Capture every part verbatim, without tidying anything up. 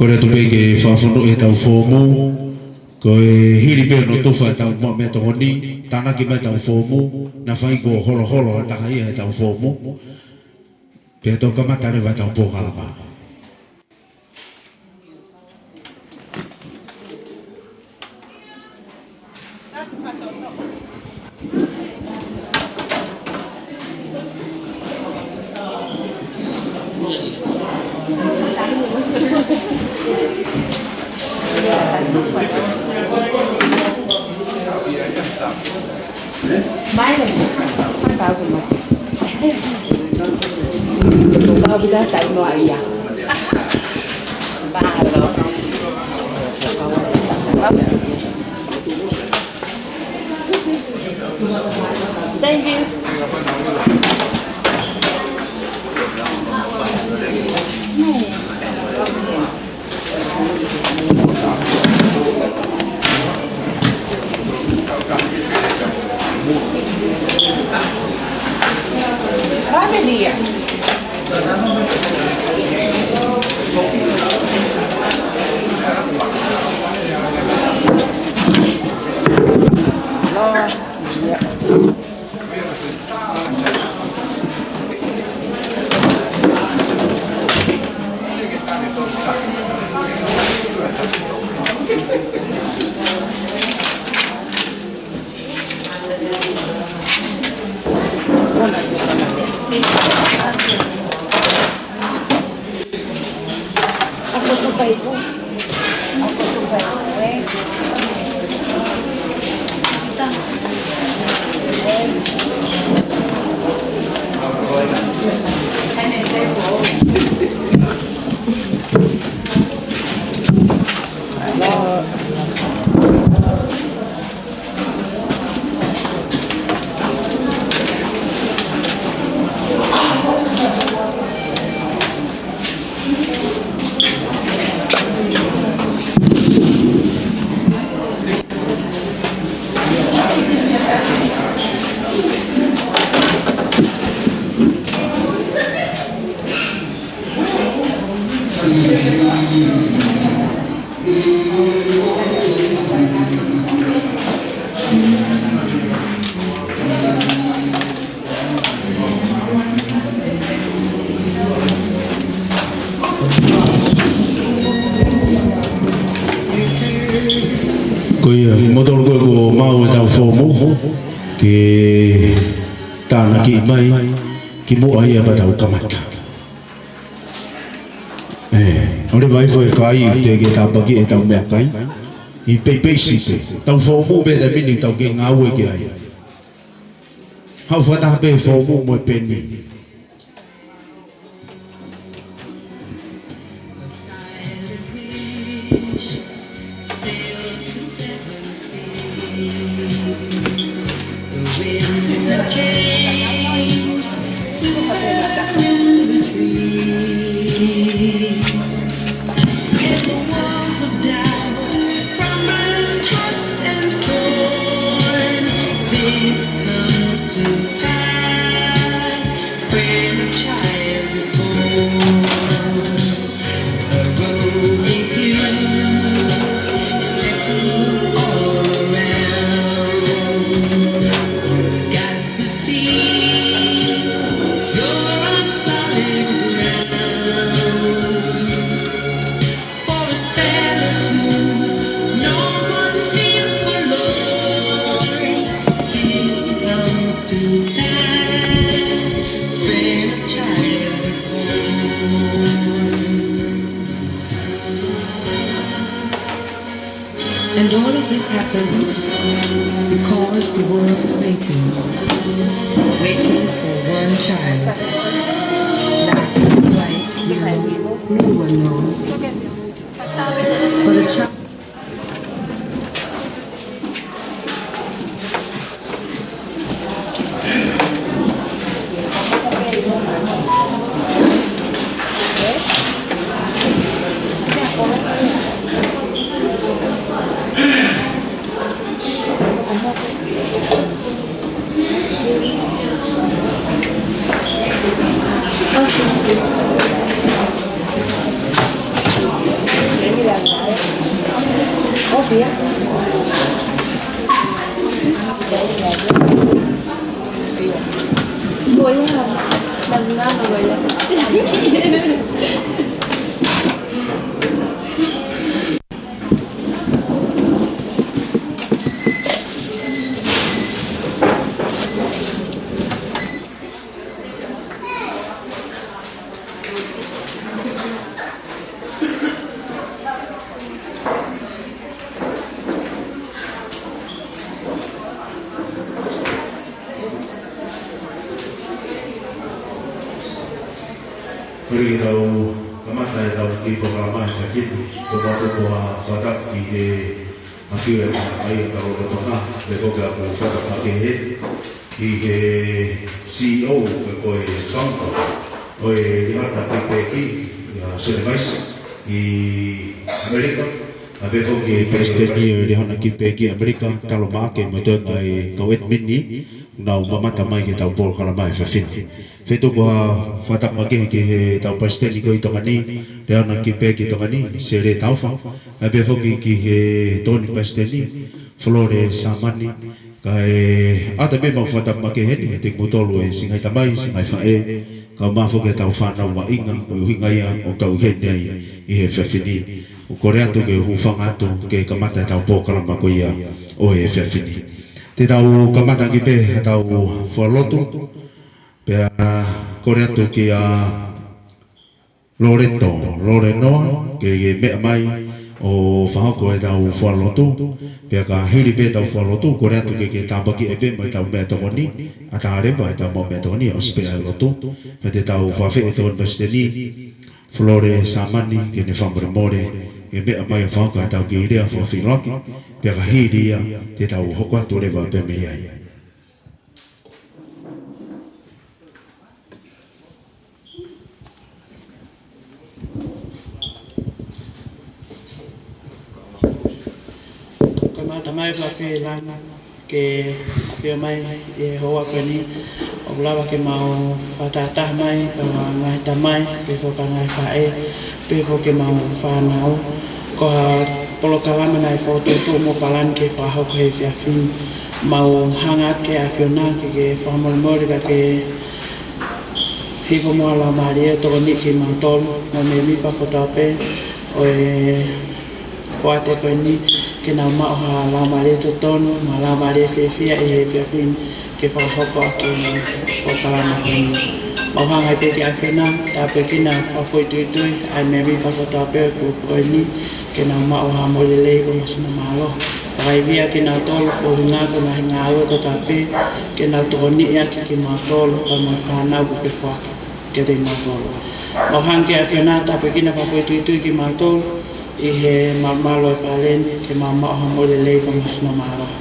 Kole atu pē ke fakafonuʻi ʻetau foomu, ko e hili pē hono tufa ʻetau meʻatokoni, tānaki mai ʻetau foomu, naʻa faʻa ʻi ai ha holoholo ʻa e taha ia ʻetau foomu, pea toki kamata leva ʻetau polokalama. Thank you. Ko ia, kimoutolu ko ē kuo maʻu ʻetau foomu, ke tānaki mai kimuʻa ia pea tau kamata. ʻE, ʻoua leva ʻe fai e kai, teʻeki ke tāpuakiʻi ʻetau meʻakai. ʻI he peisipeisi pē. Tau foomu pē he taimi ni ʻoku tau kei ngāue ki ai. Haʻu fakataha pē foomu mo e peni. And the walls of doubt crumble, tossed and torn. This comes to pass when a child is born. A rosy hue settles all around. You've got the fever, you're on solid ground. For a spell or two, no one seems forlorn. This comes to pass when a child is born. And all of this happens because the world is waiting, waiting for one child. Black, white, yellow, blue or no. But a child Ko ia ke tau kamata ʻetau kiʻi polokalama ʻi he efiafi ni, ko e mātuku ʻa e fakatapu ki he ʻAfio ʻa e Tamai ʻo e Tau Lolotonga, pea ko e kiʻi fakatapu makehe ki he C E O, ko e founder ʻo e Lihona Kipeki, ʻa Sene Maisi ʻi ʻAmelika, pea pehē foki ki he palesiteni ʻo e Lihona Kipeki ʻi ʻAmelika, Talo Maʻake, mo e toenga ʻo e kau ʻedimini, ʻoku nau mamata mai ki heʻetau polokalama ʻi he efiafi ni. Fetuku ha fakatapu makehe ki heʻetau palesiteni ko ia ʻi Tonga ni, Lihona Kipeki ʻi Tonga ni, Sele Taufa, pea pehē foki ki he tokoni palesiteni, Flore Samani, kae ʻatā pē ʻemau fakatapu makehe heni kiate kimoutolu ʻa e siʻi ngaahi tamai, siʻi ngaahi faʻē, kae ʻumaʻā foki ʻetau fānau vaʻinga, ko e ʻuhinga ia ʻoku tau ʻi heni ai ʻi he efiafi ni. ʻOku kole atu ke hūfanga atu ke kamata ʻetau polokalama ko ia ʻo e efiafi ni. Te tau kamata ʻaki pē haʻatau fuolotu, pea kole atu kia Loreto, Lorenoa, ke, ke meʻa mai ʻo fakahoko ʻetau fuolotu, pea ka hili pē ʻetau fuolotu, kole atu ke, ke tāpuakiʻi pē mo ʻetau meʻatokoni, ʻatā leva ʻetau maʻu meʻatokoni, ʻosi pē ʻa e lotu, pea te tau fafeʻi ʻetau palesiteni, Flore Samani, ke ne fakamolemole, ke meʻa mai ʻo fakahoko ʻetau kiʻi lea fakafeʻiloaki, pea ka hili ia, te tau hoko atu leva pē mei ai. Ko e mau Tamai ʻoku ʻi he langi, ke ʻafio mai ʻi he houa ko eni, ʻoku lava ke mau fakatahataha mai, ʻa e ngaahi tamai, pehē foki ki he ngaahi faʻē, pehē foki ki he mau fānau. Ko ha polokalama naʻe fokotuʻutuʻu mo palani ke fakahoko he efiafi ni. Mau hanga atu ki he ʻAfiona ke, ke fakamolemole ka ke hifo mo ha laumālie tokoni kiate kimautolu, mo e mēmipa kotoa pē ʻo e poate ko eni, ke nau maʻu ha laumālie totonu, mo ha laumālie fiefia ʻi he efiafi ni ke fakahoko ʻaki e polokalama ko eni. Mau hanga ai pē ki he ʻAfiona, tāpuekina fakafoʻituitui ʻa e mēmipa kotoa pē ʻo e kulupu ko eni, ke nau maʻu ha moʻui lelei pea mo sino mālohi. Fakaivia kinautolu koeʻuhi ko e ngaahi ngāue kotoa pē, ke nau tokoniʻi ʻaki kimautolu, pea mo e fānau kuo ke foaki kiate kimautolu. Mau hanga ki he ʻAfiona, tāpuekina fakafoʻituitui kimautolu ʻi he malumalu ʻo e fale ni, ke mau maʻu ha moʻui lelei pea mo sino mālohi.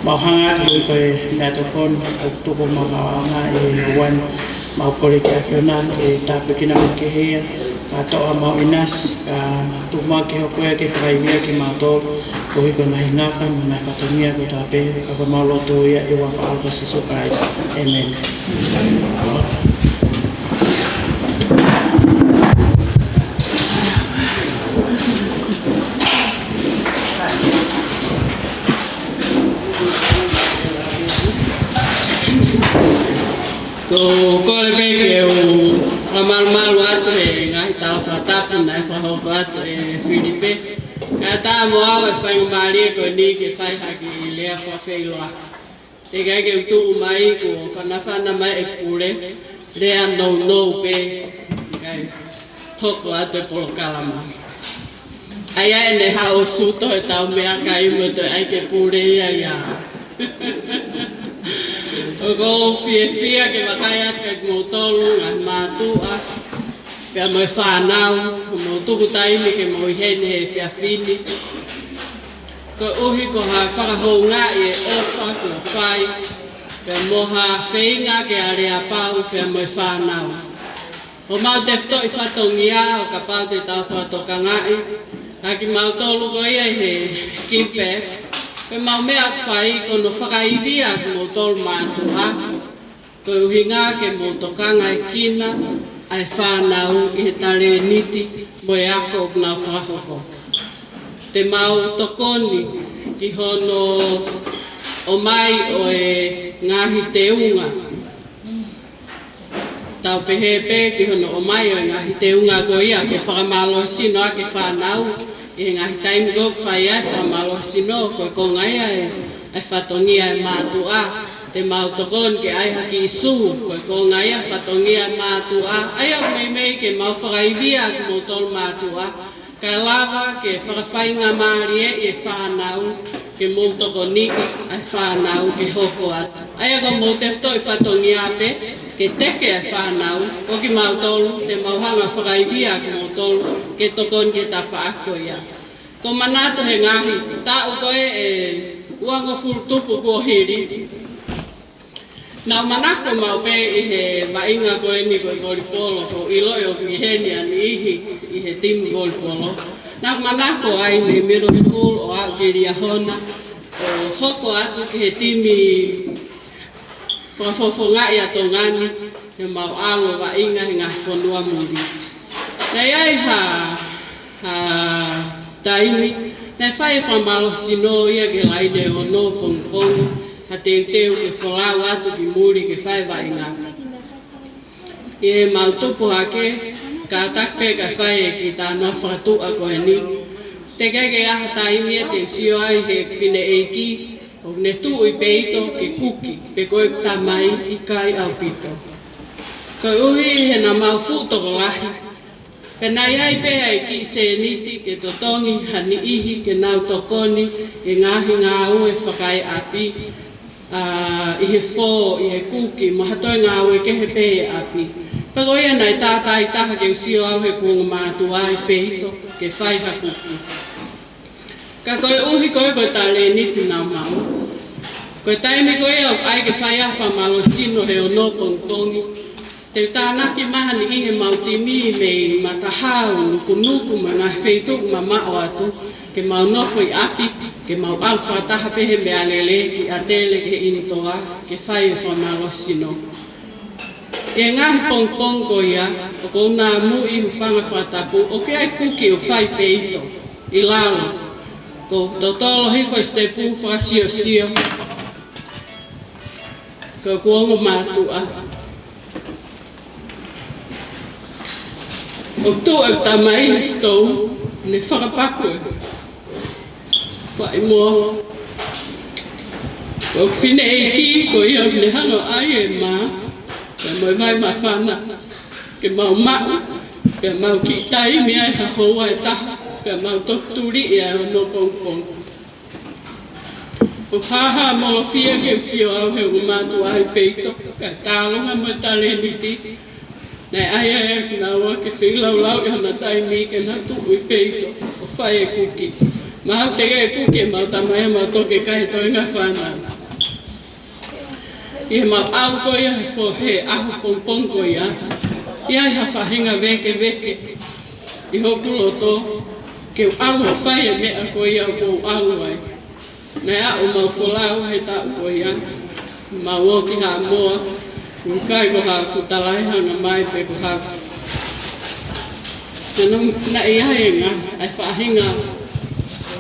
Mau hanga atu koeʻuhi ko e meʻatokoni ʻoku tuku homau ʻaonga ʻi he houa ni, mau kole ki he ʻAfiona ke tāpuekina makehe ia, kae toʻo homau ʻinasi, kae tuku mai ke hoko ia ke fakaivia kimautolu, koeʻuhi ko e ngaahi ngafa mo e ngaahi fatongia kotoa pē, ka ko ʻemau lotu ia ʻi he huafa ʻo Sīsū Kalaisi. ʻĒmeni. Ko e kole pē ke u fakamalumalu atu he ngaahi tala fakatapu naʻe fakahoko atu ʻe Filipe. Kae ʻatā mo au e faingamālie ko eni ke fai ha kiʻi lea fakafeʻiloaki. Teʻeki ai ke u tuʻu mai kuo fanafana mai ʻe Pule, lea nounou pē, kae hoko atu e polokalama. ʻAi ʻene haʻu ʻo sūto ʻetau meʻakai mo e toe ʻai ke Pule ia ia. ʻOku ou fiefia ke vakai atu kia kimoutolu, ngaahi mātuʻa, pea mo e fānau, hoʻomou tuku taimi ke mou ʻi heni he efiafi ni. Koeʻuhi ko ha fakahoungaʻi e ʻofa kuo fai, pea mo ha feinga ke aleapau pea mo e fānau. Ko homau tefitoʻi fatongia ʻo kapau te tau fakatokangaʻi, ka kimautolu ko ia ʻi he kipe, ko ʻemau meʻa ʻoku fai ko hono fakaivia kimoutolu mātuʻa, koeʻuhi ke mou tokangaekina ʻa e fānau ʻi he talēniti mo e ako ʻoku nau fakahoko. Te mau tokoni ki hono ʻomai ʻo e ngaahi teunga. Tau pehē pē ki hono ʻomai ʻo e ngaahi teunga ko ia ke fakamālohisino ʻaki e fānau. ʻI he ngaahi taimi ko ē ʻoku fai ai e fakamālohisino, ko e konga ia e, e fatongia e mātuʻa. Te mau tokoni ke ʻai ha kiʻi sū, ko e konga ia e fatongia e mātuʻa. ʻA ia ʻoku meimei ke mau fakaivia kimoutolu mātuʻa, kae lava ke fakafaingamālieʻi e fānau, ke mou tokoniʻi ʻa e fānau ke hoko atu. ʻA ia ko hoʻomou tefitoʻi fatongia pē ke teke ʻa e fānau, ko kimautolu te mau hanga ʻo fakaivia kimoutolu ke tokoni ki he tafaʻaki ko ia. ʻOku ou manatu he ngaahi taʻu ko ē ʻe uangofulu tupu kuo hili, naʻá ku manako maʻu pē ʻi he vaʻinga ko eni ko e volipolo, ʻoku ou ʻiloʻi ʻoku ʻi heni ʻa e niʻihi ʻi he timi volipolo. Naʻá ku manako ai mei he middle school ʻo aʻu ki Liahona, ʻo hoko atu ki he timi fakafofongaʻi ʻa Tonga ni, ke mau ʻalu ʻo vaʻinga he ngaahi fonua muli. Naʻe ʻi ai ha, ha taimi naʻe fai e fakamālohisino ia ki he laine ono pongipongi, ha teuteu ke folau atu ki muli ke fai e vaʻinga. ʻI heʻemau tupu hake, kātaki pē kae fai e kiʻi talanoa fakatuʻa ko eni. Teʻeki ai ke ʻi ai ha taimi ia te u sio ai he fineʻeiki ʻoku ne tuʻu ʻi peito ke kuki, pe ko e tamai ʻikai ʻaupito. Koeʻuhi he naʻa mau fuʻu tokolahi, pea naʻe ʻi ai pē ʻa e kiʻi sēniti ke totongi ha niʻihi ke nau tokoni he ngaahi ngāue fakaeʻapi, ʻa, ʻi he fō, ʻi he kuki, mo ha toe ngāue kehe pē he ʻapi. Pea ko ia naʻe tātāitaha ke u sio au he kuonga mātuʻa ʻi peito ke fai ha kuki. Ka koeʻuhi ko e, ko e talēniti naʻa mau, ko e taimi ko ia ʻoku ʻai ke fai ai e fakamālohisino he ono pongipongi, te u tānaki mai ha niʻihi heʻemau timi mei Matahau, Nukunuku, mo e ngaahi feituʻu mamaʻo atu, ke mau nofo ʻi ʻapi, ke mau ʻalu fakataha pē he meʻalele ki ʻAtele ki he ʻInitua, ke fai e fakamālohisino. ʻI he ngaahi pongipongi ko ia, ʻoku ou namuʻi hūfanga fakatapu, ʻoku ʻi ai e kuki ʻoku fai ʻi peito, ʻi lalo. ʻOku ou totolo hifo e sitepu fakasiosio, ko ʻeku ongo mātuʻa. ʻOku tuʻu ʻeku tamai he sitou, ne fakapaku e faʻimoa. Ko e fineʻeiki ko ia ʻoku ne hanga ʻo ʻai e mā, pea mo e vai māfana, ke mau maʻu, pea mau kiʻi taimi ai ha houa ʻe taha, pea mau toki tuliʻi ʻa e ono pongipongi. ʻOku hāhāmolofia ke u sio au he ongo mātuʻa ʻi peito, kae tālunga mo e talēniti naʻe ʻai ai ʻa kinaua ke feilaulauʻi hona taimi ke na tuʻu ʻi peito ʻo fai e kuki. Mahalo teʻeki ke kuki ʻemau tamai, mahalo toki kai e toenga fānau. ʻI heʻemau ʻalu ko ia he fo-, he ʻaho pongipongi ko ia, ʻi ai ha faʻahinga vēkeveke ʻi hoku loto ke u ʻalu ʻo fai e meʻa ko ia ʻoku ou ʻalu ai. Naʻe aʻu ʻemau folau he taʻu ko ia, mau ō ki Haʻamoa, ʻoku ʻikai ko haʻaku talaʻehanga mai pe ko haʻaku. Naʻe, naʻe ʻi ai e ngaahi, ʻa e faʻahinga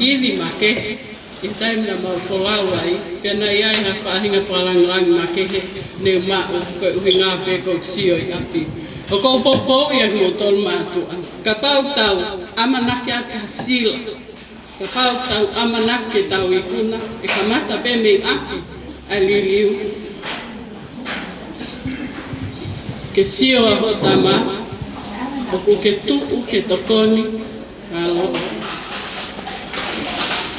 ivi makehe ʻi he taimi naʻa mau folau ai, pea naʻe ʻi ai ha faʻahinga fakalāngilangi makehe ne u maʻu ko e ʻuhinga pē ko ʻeku sio ʻi ʻapi. ʻOku ou poupouʻi ʻa kimoutolu mātuʻa, kapau ʻoku tau ʻamanaki atu ki ha sila, kapau ʻoku tau ʻamanaki ke tau ikuna, ʻe kamata pē mei ʻapi ʻa e liliu. Ke sio ʻa hoʻo tama, ʻoku ke tuʻu ke tokoni, ʻa lo.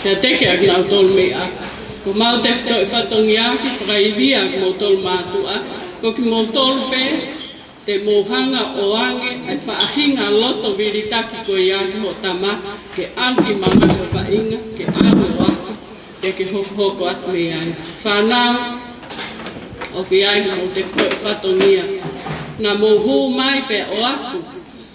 Pea teke ʻa kinautolu mei ʻapi. Ko ʻemau tefitoʻi fatongia ke fakaivia ʻa kimoutolu mātuʻa, ko kimoutolu pē te mou hanga ʻo ʻoange ʻa e faʻahinga loto vilitaki ko ia ki hoʻo tama, ke ʻalu ki malaʻe ʻo vaʻinga, ke ʻalu ʻo aka, pea ke hokohoko atu mei ai. Fānau, ʻoku ʻi ai homou tefitoʻi fatongia. Naʻa mou hū mai pea ʻoatu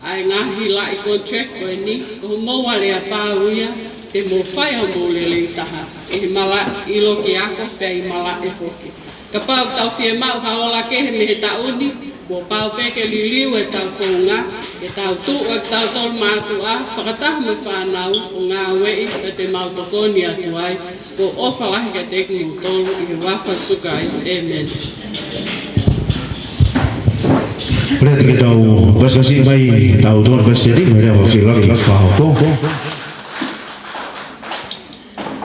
ʻa e ngaahi laʻi contract ko eni, ko homou aleapau ia, te mou fai homou lelei taha ʻi he malaʻe, ʻilo ki he ako pea ʻi malaʻe foki. Kapau ʻoku tau fiemaʻu ha ola kehe mei he taʻu ni, kuo pau pē ke liliu ʻetau founga, Ke tau tuʻu ʻa kitautolu mātuʻa, fakataha mo e fānau, ʻo ngāueʻi, pea te mau tokoni atu ai, ko e ʻofa lahi kiate kimoutolu, ʻi he huafa ʻo Sīsū Kalaisi. ʻĒmeni. Pea te ke tau pasipasi mai, tau tokoni pasipasi mai, mo e lea fakafiefia fakahoko.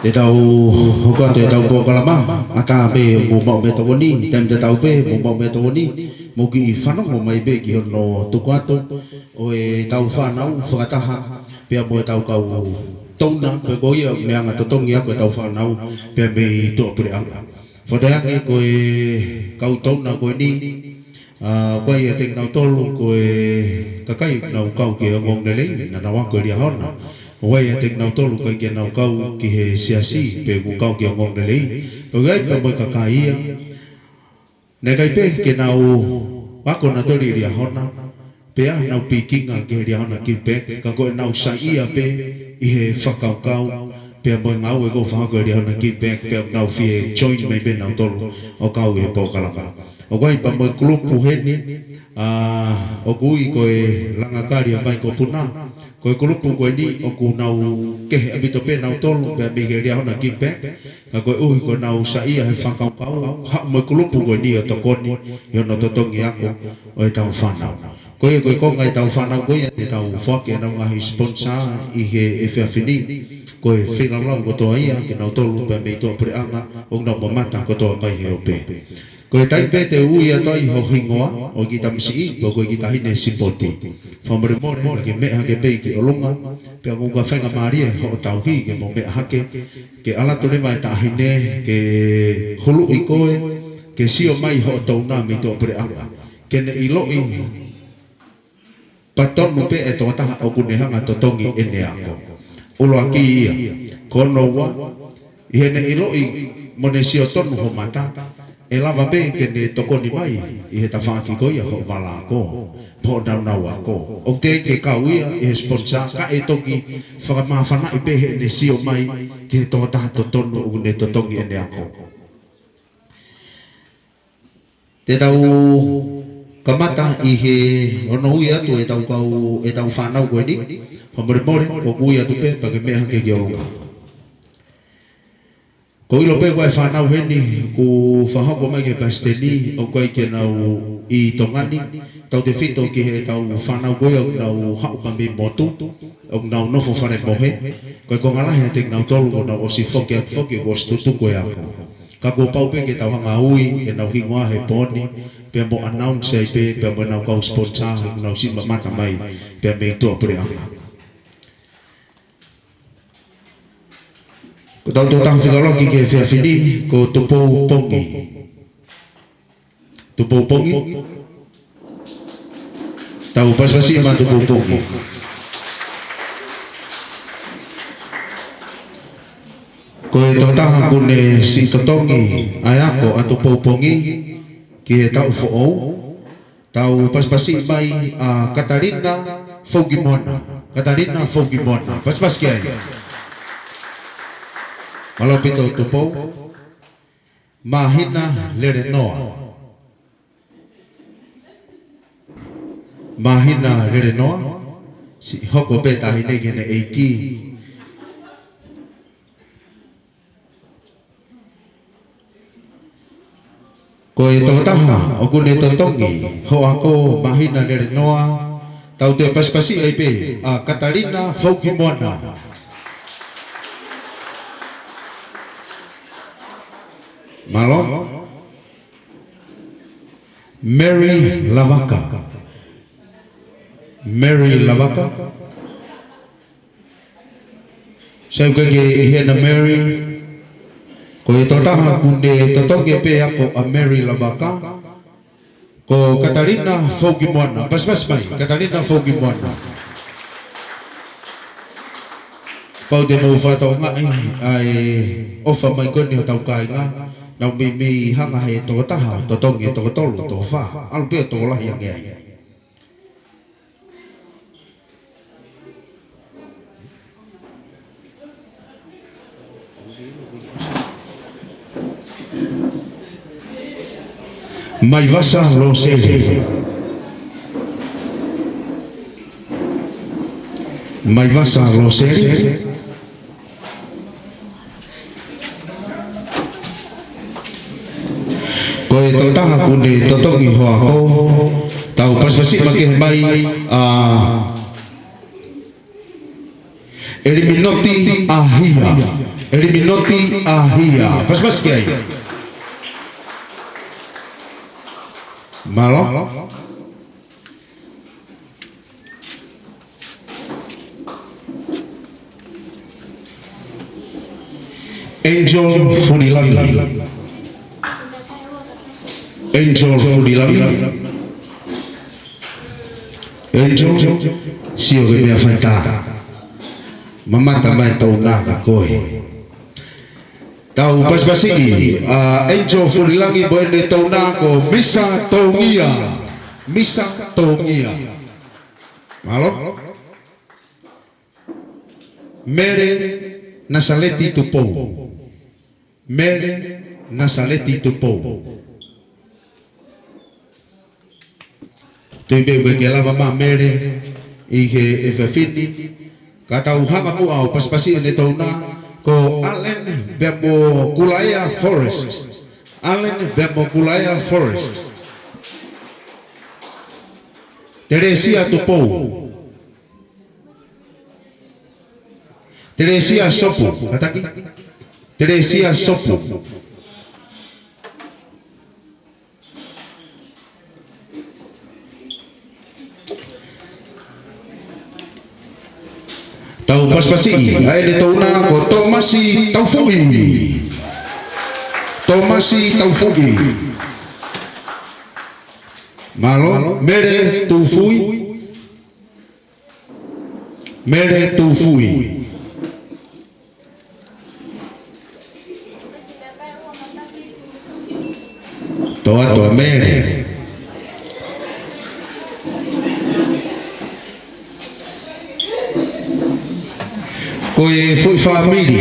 Te tau hoko atu ʻetau polokalama, ʻatā pē mou maʻu mei he tokoni, taimi tatau pē mou maʻu mei he tokoni, mou kiʻi fanongo mai pē ki hono tuku atu ʻo ʻetau fānau fakataha, pea mo ʻetau kau touna, pea ko ia ʻoku ne hanga ʻo totongi ʻaki ʻetau fānau, pea mei tuʻapuleʻanga. Fakatauange ko e kau touna ko eni, ʻa, ʻoku ʻiate kinautolu ko e kakai ʻoku nau kau ki he ongoongolelei, naʻa nau ako ʻi Liahona. ʻOku ʻiate kinautolu ʻoku ʻikai ke nau kau ki he siasi, pe ʻoku kau ki he ongoongolelei. ʻOku ʻi ai pē mo e kakai ia naʻe ʻikai pē ke nau ako nautolu ʻi Liahona, pea nau pikinga ki he Liahona Give Back, ka ko ʻenau saiʻia pē ʻi he fakakaukau, pea mo e ngāue ʻoku fakahoko ʻe he Liahona Give Back, pea nau fie join mai pē nautolu ʻo kau ʻi he polokalama. ʻOku ʻi ai pē mo e kulupu heni, ʻa, ʻoku ui ko e Langa Kali ʻa Maikopuna. Ko e kulupu ko eni ʻoku nau kehe ʻaupito pē nautolu, pea mei he Liahona Give Back, ka koeʻuhi ko ʻenau saiʻia he fakakaukau, haʻu mo e kulupu ko eni ʻo tokoni ʻi hono totongi ako ʻo ʻetau fānau. Ko ia ko e konga ʻetau fānau ko ia te tau foaki ʻenau ngaahi sponsor ʻi he efiafi ni. Ko e feilaulau kotoa ia kinautolu pea mei tuʻapuleʻanga ʻoku nau mamata kotoa mai he ope. Ko e taimi pē te u ui atu ai ho hingoa, ʻo e kiʻi tamasiʻi, pe ko e kiʻi taʻahine sipoti. Fakamolemole, ke meʻa hake pē ki ʻolunga, pea ʻoku ou faingamālie hoʻo tauhi ke mo meʻa hake, ke ʻalu atu leva e taʻahine, ke huluʻi koe, ke sio mai hoʻo touna mei tuʻapuleʻanga. Ke ne ʻiloʻi pea tonu pē e tokotaha ʻoku ne hanga ʻo totongi ʻene ako. ʻUluaki ia, ko hono ua, ʻi heʻene ʻiloʻi mo ne sio tonu ho mata, ʻe lava pē ke ne tokoni mai ʻi he tafaʻaki ko ia hoʻo vala ako, hoʻo nāunau ako. ʻOku teʻeki ke kau ia ʻi he sponsor, ka ʻe toki fakamāfanaʻi pē heʻene sio mai ki he tokotaha totonu ʻoku ne totongi ʻene ako. Te tau kamata ʻi he hono ui atu ʻetau kau, ʻetau fānau ko eni. Fakamolemole, ʻoku ou ui atu pē, pea ke meʻa hake ki ʻolunga. ʻOku ou ʻilo pē ko e fānau heni, kuo fakahoko mai ki he palesiteni, ʻoku ʻikai ke nau ʻi Tonga ni, tautefito ki heʻetau fānau ko ia ʻoku nau haʻu pē mei motu, ʻoku nau nofo fale mohe, ko e konga lahi ʻiate kinautolu kuo nau ʻosi foki atu foki, kuo ʻosi tutuku e ako. Ka kuo pau pē ke tau hanga ʻo ui ʻenau hingoa he pō ni, pea mo announce ai pē, pea mo ʻenau kau sponsor, ʻenau siʻi mamata mai, pea mei tuʻapuleʻanga. Ko ʻetau tokotaha fika ʻuluaki ki he efiafi ni, ko Tupou Pongi. Tupou Pongi. Tau pasipasi maʻa Tupou Pongi. Ko e tokotaha ʻoku ne siʻi totongi ʻa e ako ʻa Tupou Pongi ki he taʻu foʻou. Tau pasipasi mai ʻa Katalina Foukimoana. Katalina Foukimoana. Pasipasi ki ai. Mālō ʻaupito Tupou. Māhina Lelenoa. Māhina Lelenoa. Siʻi hoko pē taʻahine ki heʻene ʻeiki. Ko e tokotaha ʻoku ne totongi hoʻo ako Māhina Lelenoa, tau toe pasipasi ai pē ʻa Katalina Foukimoana. Mālō. Mary Lavaka. Mary Lavaka. Sai, ʻoku ʻikai ke ʻi hena Mary. Ko e tokotaha ʻoku ne totongi pē ako ʻa Mary Lavaka, ko Katalina Foukimoana. Pasipasi mai, Katalina Foukimoana. Pau te mou fakatokangaʻi ʻa e ʻofa mai ko eni hotau kāinga, nau meimei hanga he tokotaha ʻo totongi e toko tolu, toko fā, ʻalu pē ʻo tokolahi ange ai. Maivasa Losele. Maivasa Loseli. Ko e tokotaha ʻoku ne totongi hoʻo ako, tau pasipasi mai ki he mai, ʻa, ʻEliminoti ʻAhia. ʻEliminoti ʻAhia. Pasipasi ki ai. Mālō. Angel Fulilangi. Angel Fulilangi. Angel, sio ki he meʻa faitā. Mamata mai tau nā ka koe. Tau pasipasiʻi ʻa Angel Fulilangi mo ʻene touna ko Misa Tongia. Misa Tongia. Mālō. Mele Nasaleti Tupou. Mele Nasaleti Tupou. Tui pē ʻoku ʻikai ke lava mai ʻa Mele ʻi he efiafi ni. Ka tau hanga muʻa ʻo pasipasi ʻene touna ko Allen Bemokulaia Forrest. Allen Bemokulaia Forrest. Telesia Tupou. Telesia Sopu. Kātaki. Telesia Sopu. Tau pasipasiʻi ʻa ʻene touna ko Tōmasi Taufuʻi. Tōmasi Taufuʻi. Mālō, Mele Tufuʻi. Mele Tufuʻi. Toa toa Mele. Ko e foʻi fāmili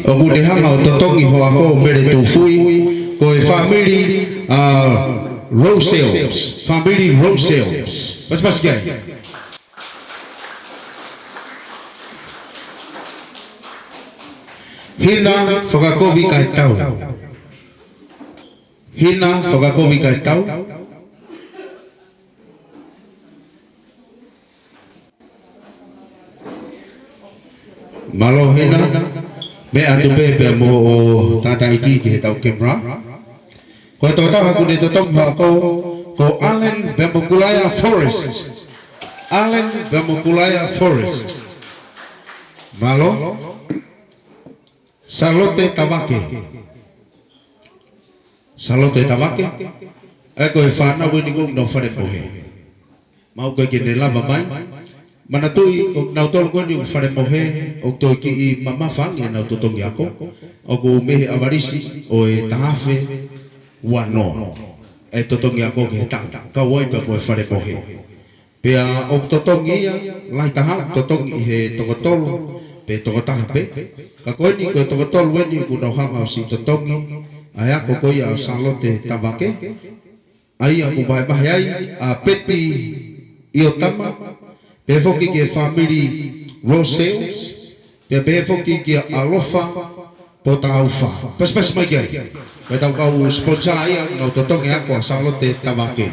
ʻoku ne hanga ʻo totongi hoʻo ako Mele Tufuʻi, ko e fāmili, ʻa, Rosales. Fāmili Rosales. Pasipasi ki ai. Hina Fakakovi Kaitau. Hina Fakakovi Kaitau. Mālō Hina, meʻa atu pē pea mo hoʻo tātāʻiki ki heʻetau camera. Ko e tokotaha ʻoku ne totongi hoʻo ako, ko Allen Bemokulaia Forrest. Allen Bemokulaia Forrest. Mālō. Salote Tavake. Salote Tavake. ʻA ia ko e fānau eni ʻoku nau fale mohe. Mahalo ʻoku ʻikai ke ne lava mai. Manatuʻi, ko kinautolu ko eni ʻoku fale mohe, ʻoku toe kiʻi mamafa ange ʻenau totongi ako. ʻOku mei he ʻavalisi ʻo e taha afe ua noa ʻa e totongi ako ki he taʻu, kau ai pea mo e fale mohe. Pea ʻoku totongi ia, lahi taha ʻoku totongi ʻi he toko tolu, pe toko taha pē. Ka ko eni ko e toko tolu eni ʻoku nau hanga ʻo siʻi totongi ʻa e ako ko ia ʻo Salote Tavake. ʻA ia ʻoku vahevahe ai ʻa Peti ʻIotama, pehē foki ki he fāmili Rosales, pea pehē foki kia Alofa Potaufa. Pasipasi mai ki ai. Pea tau kau sponsor ia ʻenau totongi ako ʻa Salote Tavake.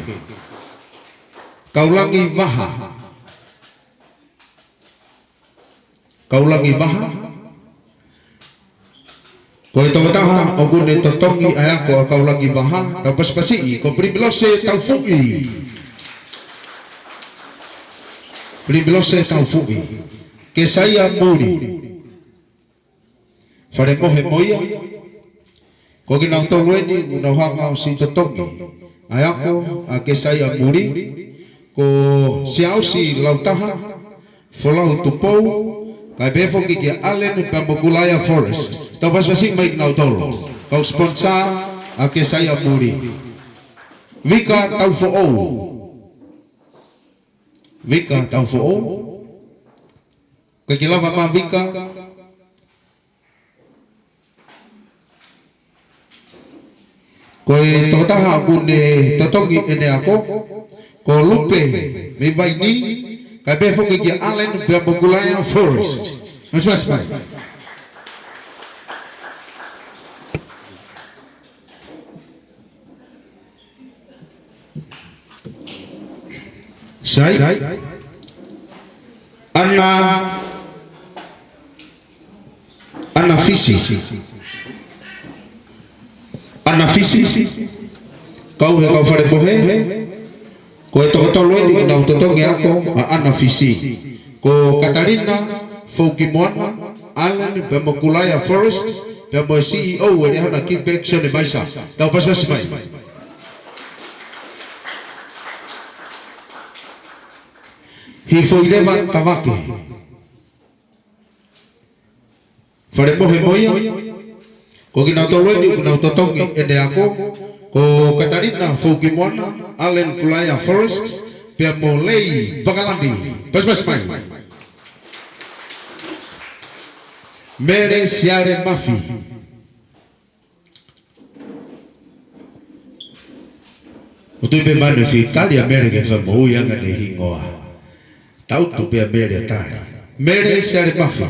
Kaulangi Vaha. Kaulangi Vaha. Ko e tokotaha ʻoku ne totongi ʻa e ako ʻa Kaulangi Vaha, tau pasipasiʻi, ko Pilimilose Taufuʻi. Pilimilose Taufuʻi. Kesaia Muli. Fale mohe mo ia. Ko kinautolu eni ʻoku nau hanga ʻo siʻi totongi ʻa e ako ʻa Kesaia Muli, ko Siaosi Lautaha, Folau Tupou, kae pehē foki kia Allen Bemokulaia Forrest. Tau pasipasi mai kinautolu. Kau sponsor ʻa Kesaia Muli. Vika Taufoʻou. Vika Taufoʻou. Ka ke lava mai Vika. Ko e tokotaha ʻoku ne totongi ʻene ako, ko Lupe mei Vaini, Kae pehē foki kia Allen pea mo Kulaia Forrest. Pasipasi mai. Sai. Ana, Ana Fisi. Ana Fisi. Kau he kau fale pohe. Ko e toko tolu eni ʻoku nau totongi ako ʻa Ana Fisi. Ko Katalina Foukimoana, Allen pea mo Kulaia Forrest, pea mo e C E O ʻo e Liahona Kipe, Sione Vaisa. Tau pasipasi mai. Hifoileva Tavake. Fale mohe mo ia, ko kinautolu eni ʻoku nau totongi ʻene ako, ko Katalina Foukimoana, Allen Kulaia Forrest, pea mo Lei Pakalani. Pasipasi mai. Mele Siale Mafi. ʻOku tui pē manu fitali ʻa Mele ke fai moʻui anga ʻene hingoa. Tau tu pē ʻa Mele ʻo tali. Mele Siale Mafi.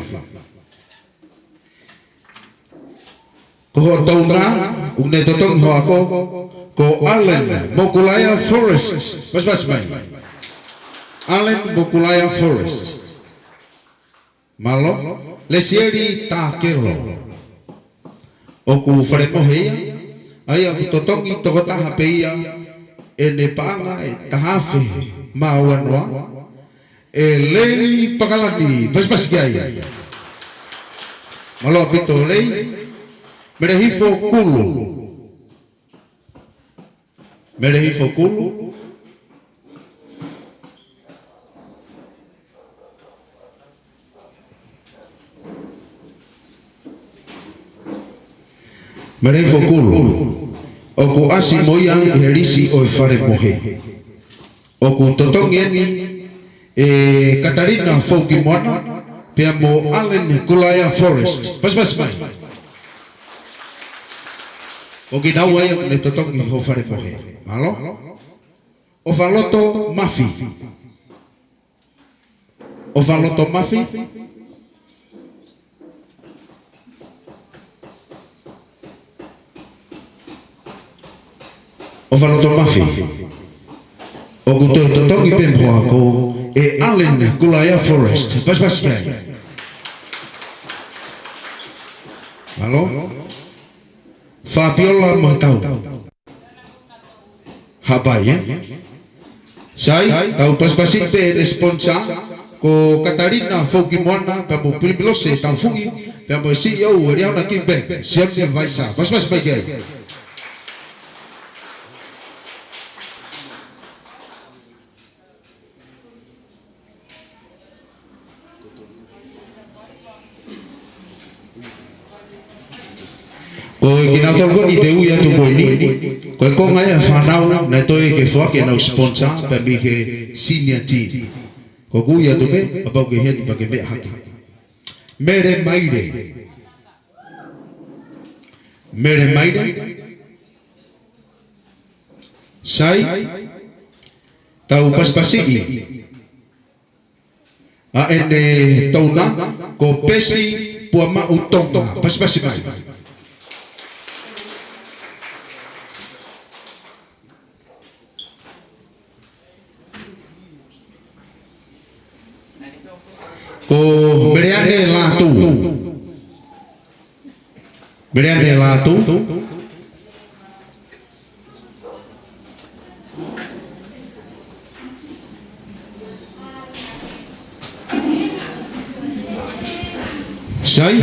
Ko hoʻo touna, ʻoku ne totongi hoʻo ako, ko Allen mo Kulaia Forrest. Pasipasi mai. Allen mo Kulaia Forrest. Mālō, Lesieli Takelo. ʻOku fale mohe ia, ʻa ia ʻoku totongi tokotaha pē ia ʻene paʻanga ʻe taha afe mā ua noa, ʻe Lei Pakalani, pasipasi ki ai. Mālō ʻaupito Lei, Mele Hifokulu. Mele Hifokulu. Mele Hifokulu. ʻOku ʻasi mo ia ʻi he lisi ʻo e fale mohe. ʻOku totongi eni ʻe Katalina Foukimoana, pea mo Allen Kulaia Forrest. Pasipasi mai. ʻO kinaua ia ʻoku ne totongi hoʻo fale mohe. Mālō. ʻOfaloto Mafi. ʻOfaloto Mafi. ʻOfaloto Mafi. ʻOku toe totongi pē mo hoʻo ako ʻe Allen Kulaia Forrest. Pasipasi ki ai. Mālō. Fabiola Matau. Hapai, ē? Sai, tau pasipasi pē ʻene sponsor, ko Katalina Foukimoana, pea mo Pilimilose Taufugi, pea mo e C E O ʻo e Liahona Kipe, Sione Vaisa. Pasipasi mai ki ai. Ko e kinautolu ko eni te u ui atu ko eni, ko e konga ia ʻa e fānau naʻe toe ke foaki ʻenau sponsor pea mei he senior team. Ko ʻeku ui atu pē, kapau ʻoku ke ʻi heni pea ke meʻa hake. Mele Maile. Mele Maile. Sai, tau pasipasiʻi ʻa ʻene touna, ko Pesi Puamaʻu Tonga. Pasipasi mai. Ko Meleane Lātū. Meleane Lātū. Sai.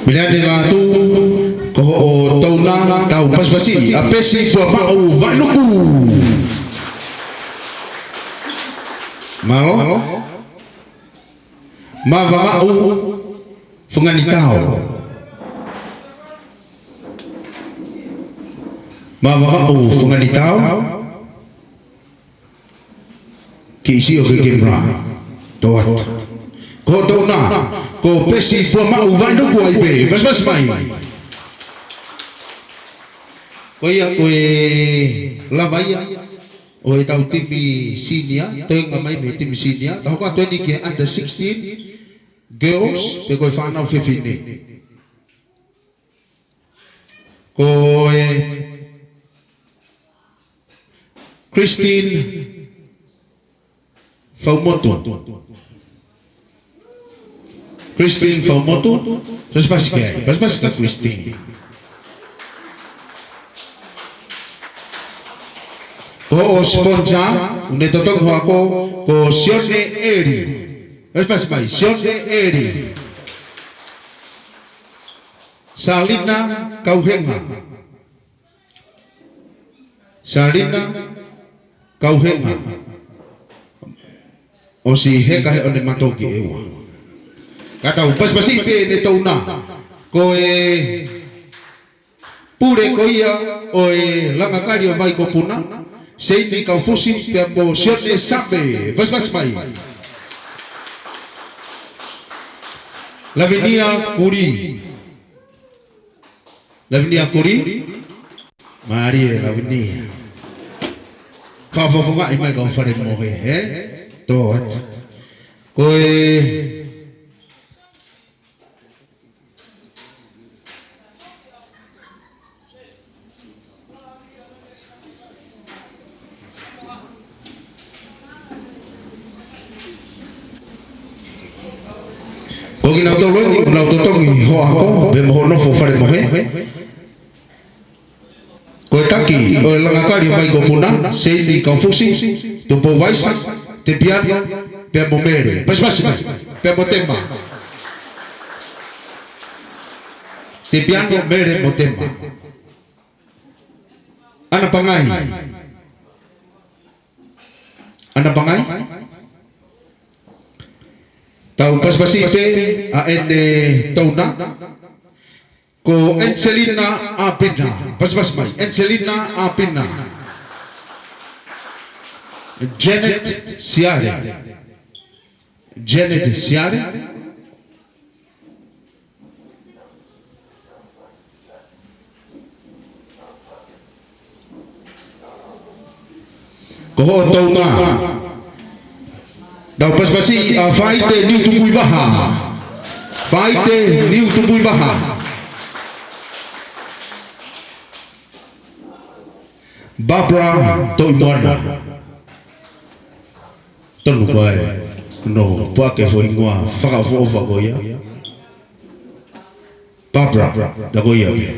Meleane Lātū, ko hoʻo touna, tau pasipasiʻi ʻa Pesi Puamaʻu Vainuku. Mālō. Mavamaʻu Funganitao. Mavamaʻu Funganitao. Kiʻi sio ki he camera. Tō atu. Ko hoʻo touna, ko Pesi Puamaʻu Vainuku ai pē. Pasipasi mai. Ko ia ko e lava ia. ʻo ʻetau timi senior, toenga mai mei he timi senior, ka hoko atu eni ki he under sixteen girls, pe ko e fānau fefine. Ko e Christine Faumotu. Christine Faumotu. Pasipasi ki ai. Pasipasi kia Christine. Ko hoʻo sponsor, ʻoku ne totongi hoʻo ako, ko Sione Eli. Pasipasi mai, Sione Eli. Salina Kauhenga. Salina Kauhenga. ʻOsi heka he ʻoku ne matoki ʻe ua. Ka tau pasipasi pē ʻene touna. Ko e pule ko ia ʻo e Langakali ʻo Vaikopuna, Seini Kaufusi, pea mo Sione Sape, pasipasi mai. Lavinia Kuli. Lavinia Kuli. Mālie Lavinia. Fakafofongaʻi mai kau fale mohe, ē? Tō atu. Ko e Ko kinautolu eni, ʻoku nau totongi hoʻo ako, pea mo hoʻo nofo fale mohe. Ko e taki ʻo e Langakali ʻo Vaikopuna, Seini Kaufusi, Tupou Vaisa, Tepiano, pea mo Mele. Pasipasi mai, pea mo Tema. Tepiano, Mele mo Tema. ʻAna Pangai. ʻAna Pangai. Tau pasipasi pē ʻa ʻene touna. Ko Angelina Apina. Pasipasi mai. Angelina Apina. Janet Siale. Janet Siale. Ko hoʻo touna. Tau pasipasi ʻa Faite Niutupuivaha. Faite Niutupuivaha. Barbara Toʻimoana. Tonu ko ē. No, puake foʻi hingoa fakaʻofoʻofa ko ia. Barbara, tā ko ia pē.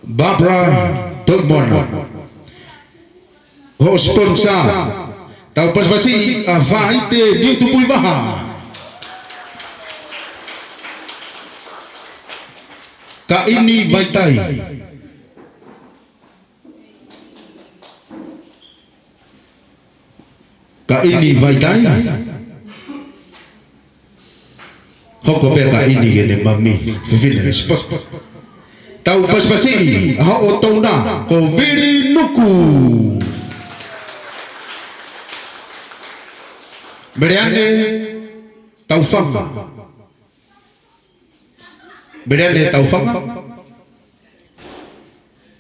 Barbara Toʻimoana. Hoʻo sponsor. Tau pasipasi ʻa Faite Niutupuivaha. Kaini Vaitai. Kaini Vaitai. Hoko pē Kaini ke ne mami. Fefine sport. Tau pasipasi ʻa hoʻo touna ko Vili Nuku. Meleane Taufanga. Meleane Taufanga.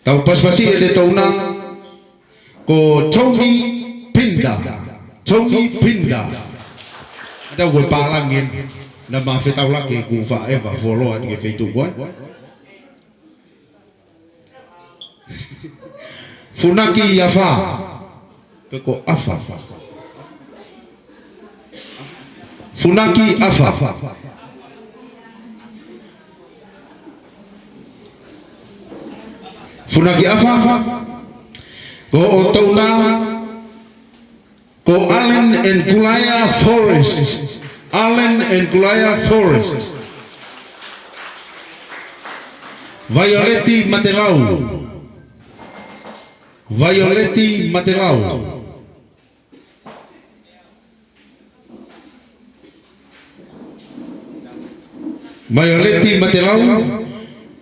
Tau pasipasi ʻene touna ko Tony Pinda. Tony Pinda. Tau ko e pālangi eni naʻa ma fetaulaki kuo faʻa ʻeva foloa atu ki he feituʻu ko ē. Funaki Afa. Pe ko Afa. Funaki Afa. Funaki Afa. Ko hoʻo touna ko Allen and Kuleia Forest. Allen and Kuleia Forest. Vaioleti Matelau. Vaioleti Matelau. Vaioleti Matelau,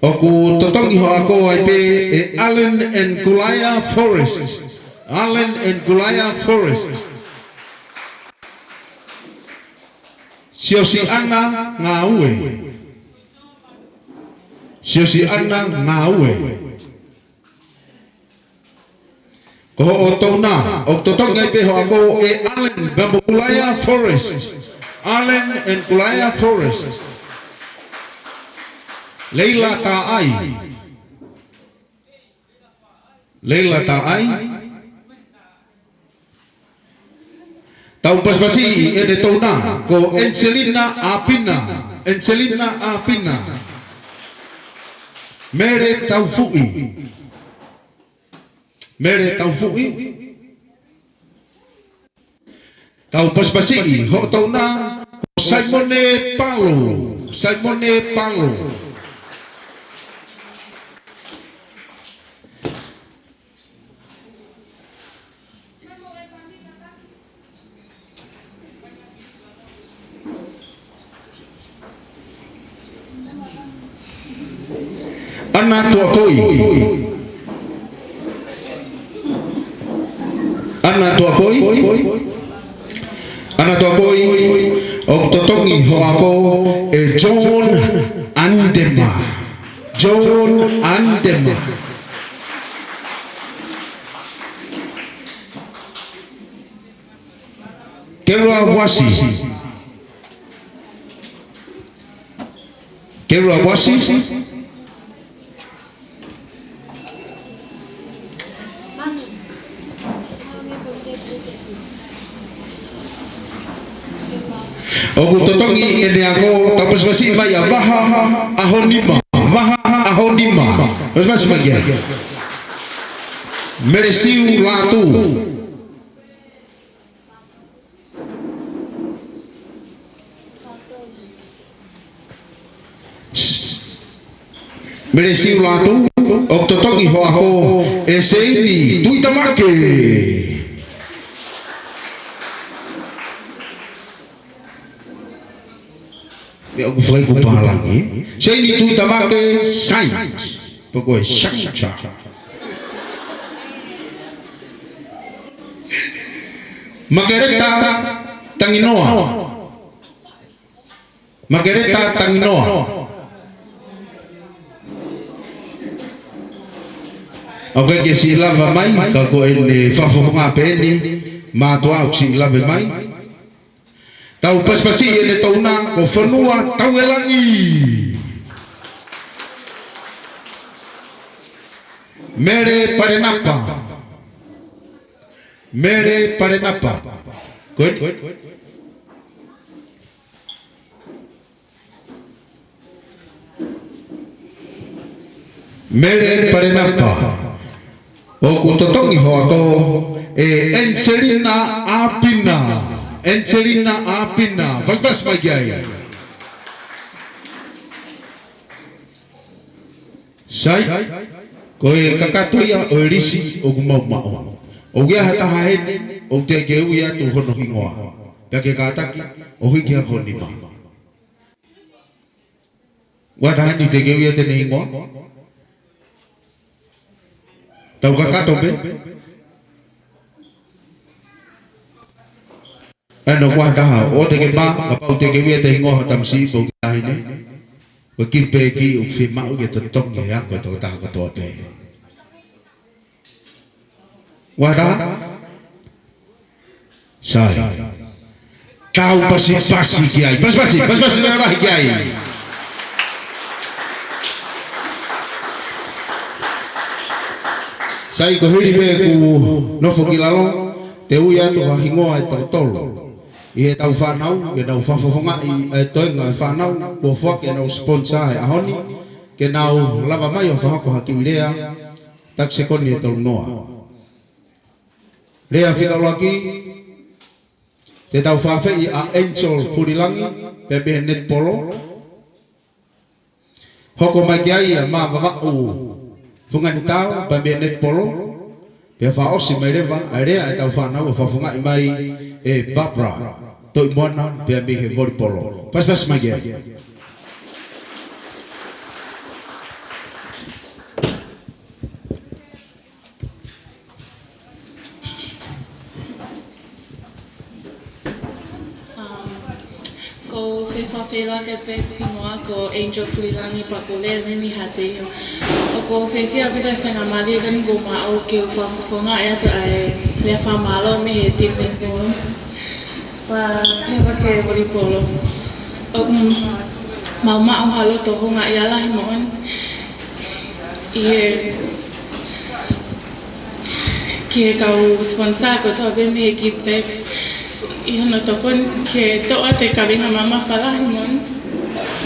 ʻoku totongi hoʻo ako ai pē ʻe Allen and Kuleia Forest. Allen and Kuleia Forest. Siosiana Ngāue. Siosiana Ngāue. hoʻo touna, ʻoku totongi ai pē hoʻo ako ʻe Allen Bambokulaia Forrest. Allen and Kulaia Forrest. Leila Taʻai. Leila Taʻai. Tau pasipasiʻi ʻene touna, ko Angelina ʻApina. Angelina ʻApina. Mele Taufuʻi. Mele Taufuʻi. Tau pasipasiʻi hoʻo touna, ko Saimone Palo. Saimone Palo. ʻAna Tuakoi. ʻAna Tuakoi. ʻAna Tuakoi, ʻoku totongi hoʻo ako ʻe John Andema. John Andema. Kela Wasi. Kela Wasi. ʻOku totongi ʻene ako, tau pasipasiʻi mai ʻa Vaha ʻAhonima. Vaha ʻAhonima. Pasipasi mai ia. Melesiu Lātū. Melesiu Lātū, ʻoku totongi hoʻo ako ʻe Seini Tuʻitamake. Meʻa ʻoku fai ko pālangi. Seini Tuʻitamake, science. Poko e science. Makeleta Tanginoa. Makeleta Tanginoa. ʻOku ʻikai ke siʻi lava mai, ka ko ʻene fakafofonga pē eni, mātuʻa ʻoku siʻi lava mai. Tau pasipasiʻi ʻene touna, ko Fonua Tauelangi. Mele Palenapa. Mele Palenapa. Ko eni. Mele Palenapa. ʻOku totongi hoʻo ako ʻe Angelina ʻApina. Angelina ʻApina. Pasipasi mai ki ai. Sai, ko e kakato ia ʻo e lisi ʻoku mau maʻu. ʻOku ʻi ai ha taha heni, ʻoku teʻeki ke ui atu hono hingoa. Pea ke kātaki, ʻo hiki hake ho nima. Ua taha ni teʻeki ke ui atu ʻene hingoa. Tau kakato pē. ʻAno ua taha, ʻoua te ke mā, kapau te ke ui atu e hingoa ho tamasiʻi pe ko e taʻahine. Ko e kiʻi pē kiʻi ʻoku fiemaʻu ke totongi he ako ʻa e tokotaha kotoa pē. Ua taha? Sai. Tau pasipasi ki ai. Pasipasi, pasipasi lelei lahi ki ai. Sai, ko e hili pē ʻeku nofo ki lalo, te u ui atu ha hingoa ʻe toko tolu ʻi heʻetau fānau, ke nau fakafofongaʻi e toenga e fānau, kuo foaki ʻenau sponsor he ʻaho ni, ke nau lava mai ʻo fakahoko ha kiʻi lea, taki sekoni ʻe tolu noa. Lea fika ʻuluaki, te tau fakafeʻi ʻa Angel Fulilangi, pea mei he netipolo. Hoko mai ki ai ʻa Mā Vavaʻu Funganitao, pea mei he netipolo. Pea fakaʻosi mai leva ʻa e lea ʻetau fānau ʻo fakafofongaʻi mai ʻe Barbara Toʻimoana, pea mei he volipolo. Pasipasi mai ki ai. Um, ko Fefafela ke pe hingoa ko Angel Fulilangi pea ko Lele Mimi Hateio. ʻOku ou fiefia ʻaupito he faingamālie ko eni kuo maʻu ke u fakafofongaʻi atu ʻa e lea fakamālō mei he timi netipolo. Pea pehē ki he volipolo. ʻOku mau maʻu ha loto houngaʻia lahi moʻoni ʻi he ki he kau sponsor kotoa pē mei he Give Back ʻi hono tokoni ke toʻo atu e kaveinga mamafa lahi moʻoni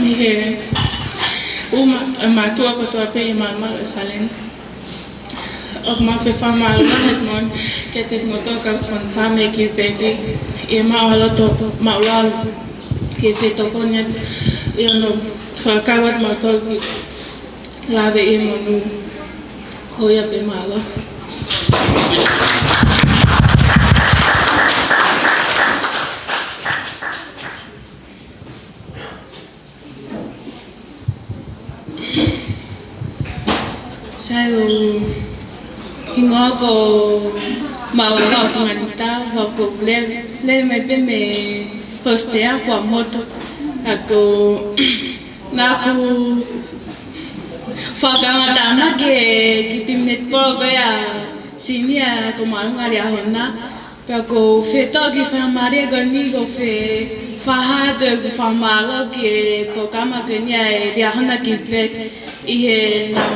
mei he uma e mātuʻa kotoa pē ʻi he malumalu ʻo e fale ni. ʻOku mau fie fakamālō lahi moʻoni kiate kimoutolu kau sponsor mei he Give Back ʻi he maʻu ha loto maʻulalo ke fetokoni atu ʻi hono fakakau atu mautolu ki lave ʻi he monū. Ko ia pē, mālō. Sai, ʻoku ou hingoa ko Maua Funganita, ʻoku ou lele, lele mai pē mei Hostea, Fuaʻamotu. ʻOku ou, naʻá ku fakakaungātāmaki ki he timi netipolo ko ia senior ko Maʻunga Liahona. Pea ʻoku ou fie toʻo e faingamālie ko eni ke u fie fakahā atu ʻeku fakamālō ki he polokalama ko eni ʻa e Liahona Give Back ʻi heʻenau,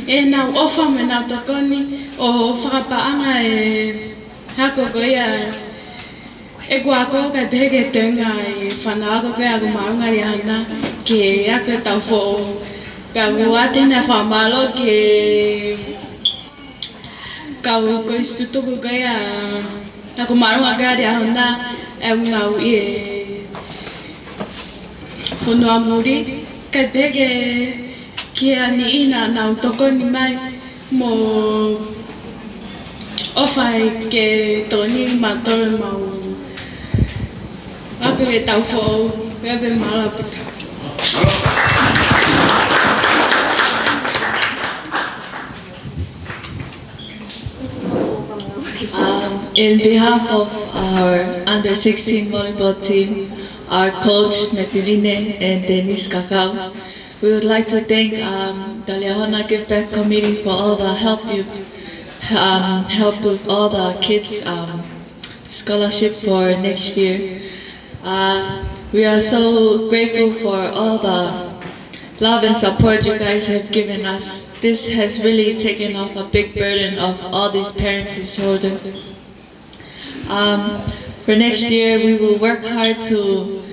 ʻenau ʻofa mo ʻenau tokoni ʻo fakapaʻanga e ako ko ia ʻeku ako kae pehē ki he toenga e fānau ako ko ia ko Maʻunga Liahona ke ako e taʻu foʻou. Pea ʻoku ou ʻoatu ʻeni e fakamālō ki he kau kolisi tutuku ko ia ʻa ko Maʻunga ko ia Liahona, ʻa e ngāue ʻi he fonua muli, kae pehē ki he, ki he niʻihi naʻa nau tokoni mai mo ʻofa ai ke tokoni mautolu ʻemau ako e taʻu foʻou, pea pē mālō ʻaupito. Um, in behalf of our under sixteen volleyball team, our coach, Meteline and Denise Kakau, we would like to thank, um, the Liahona Give Back Committee for all the help you've, um, helped with all the kids', um, scholarship for next year. Uh, we are so grateful for all the love and support you guys have given us. This has really taken off a big burden of all these parents' shoulders. Um, for next year, we will work hard to,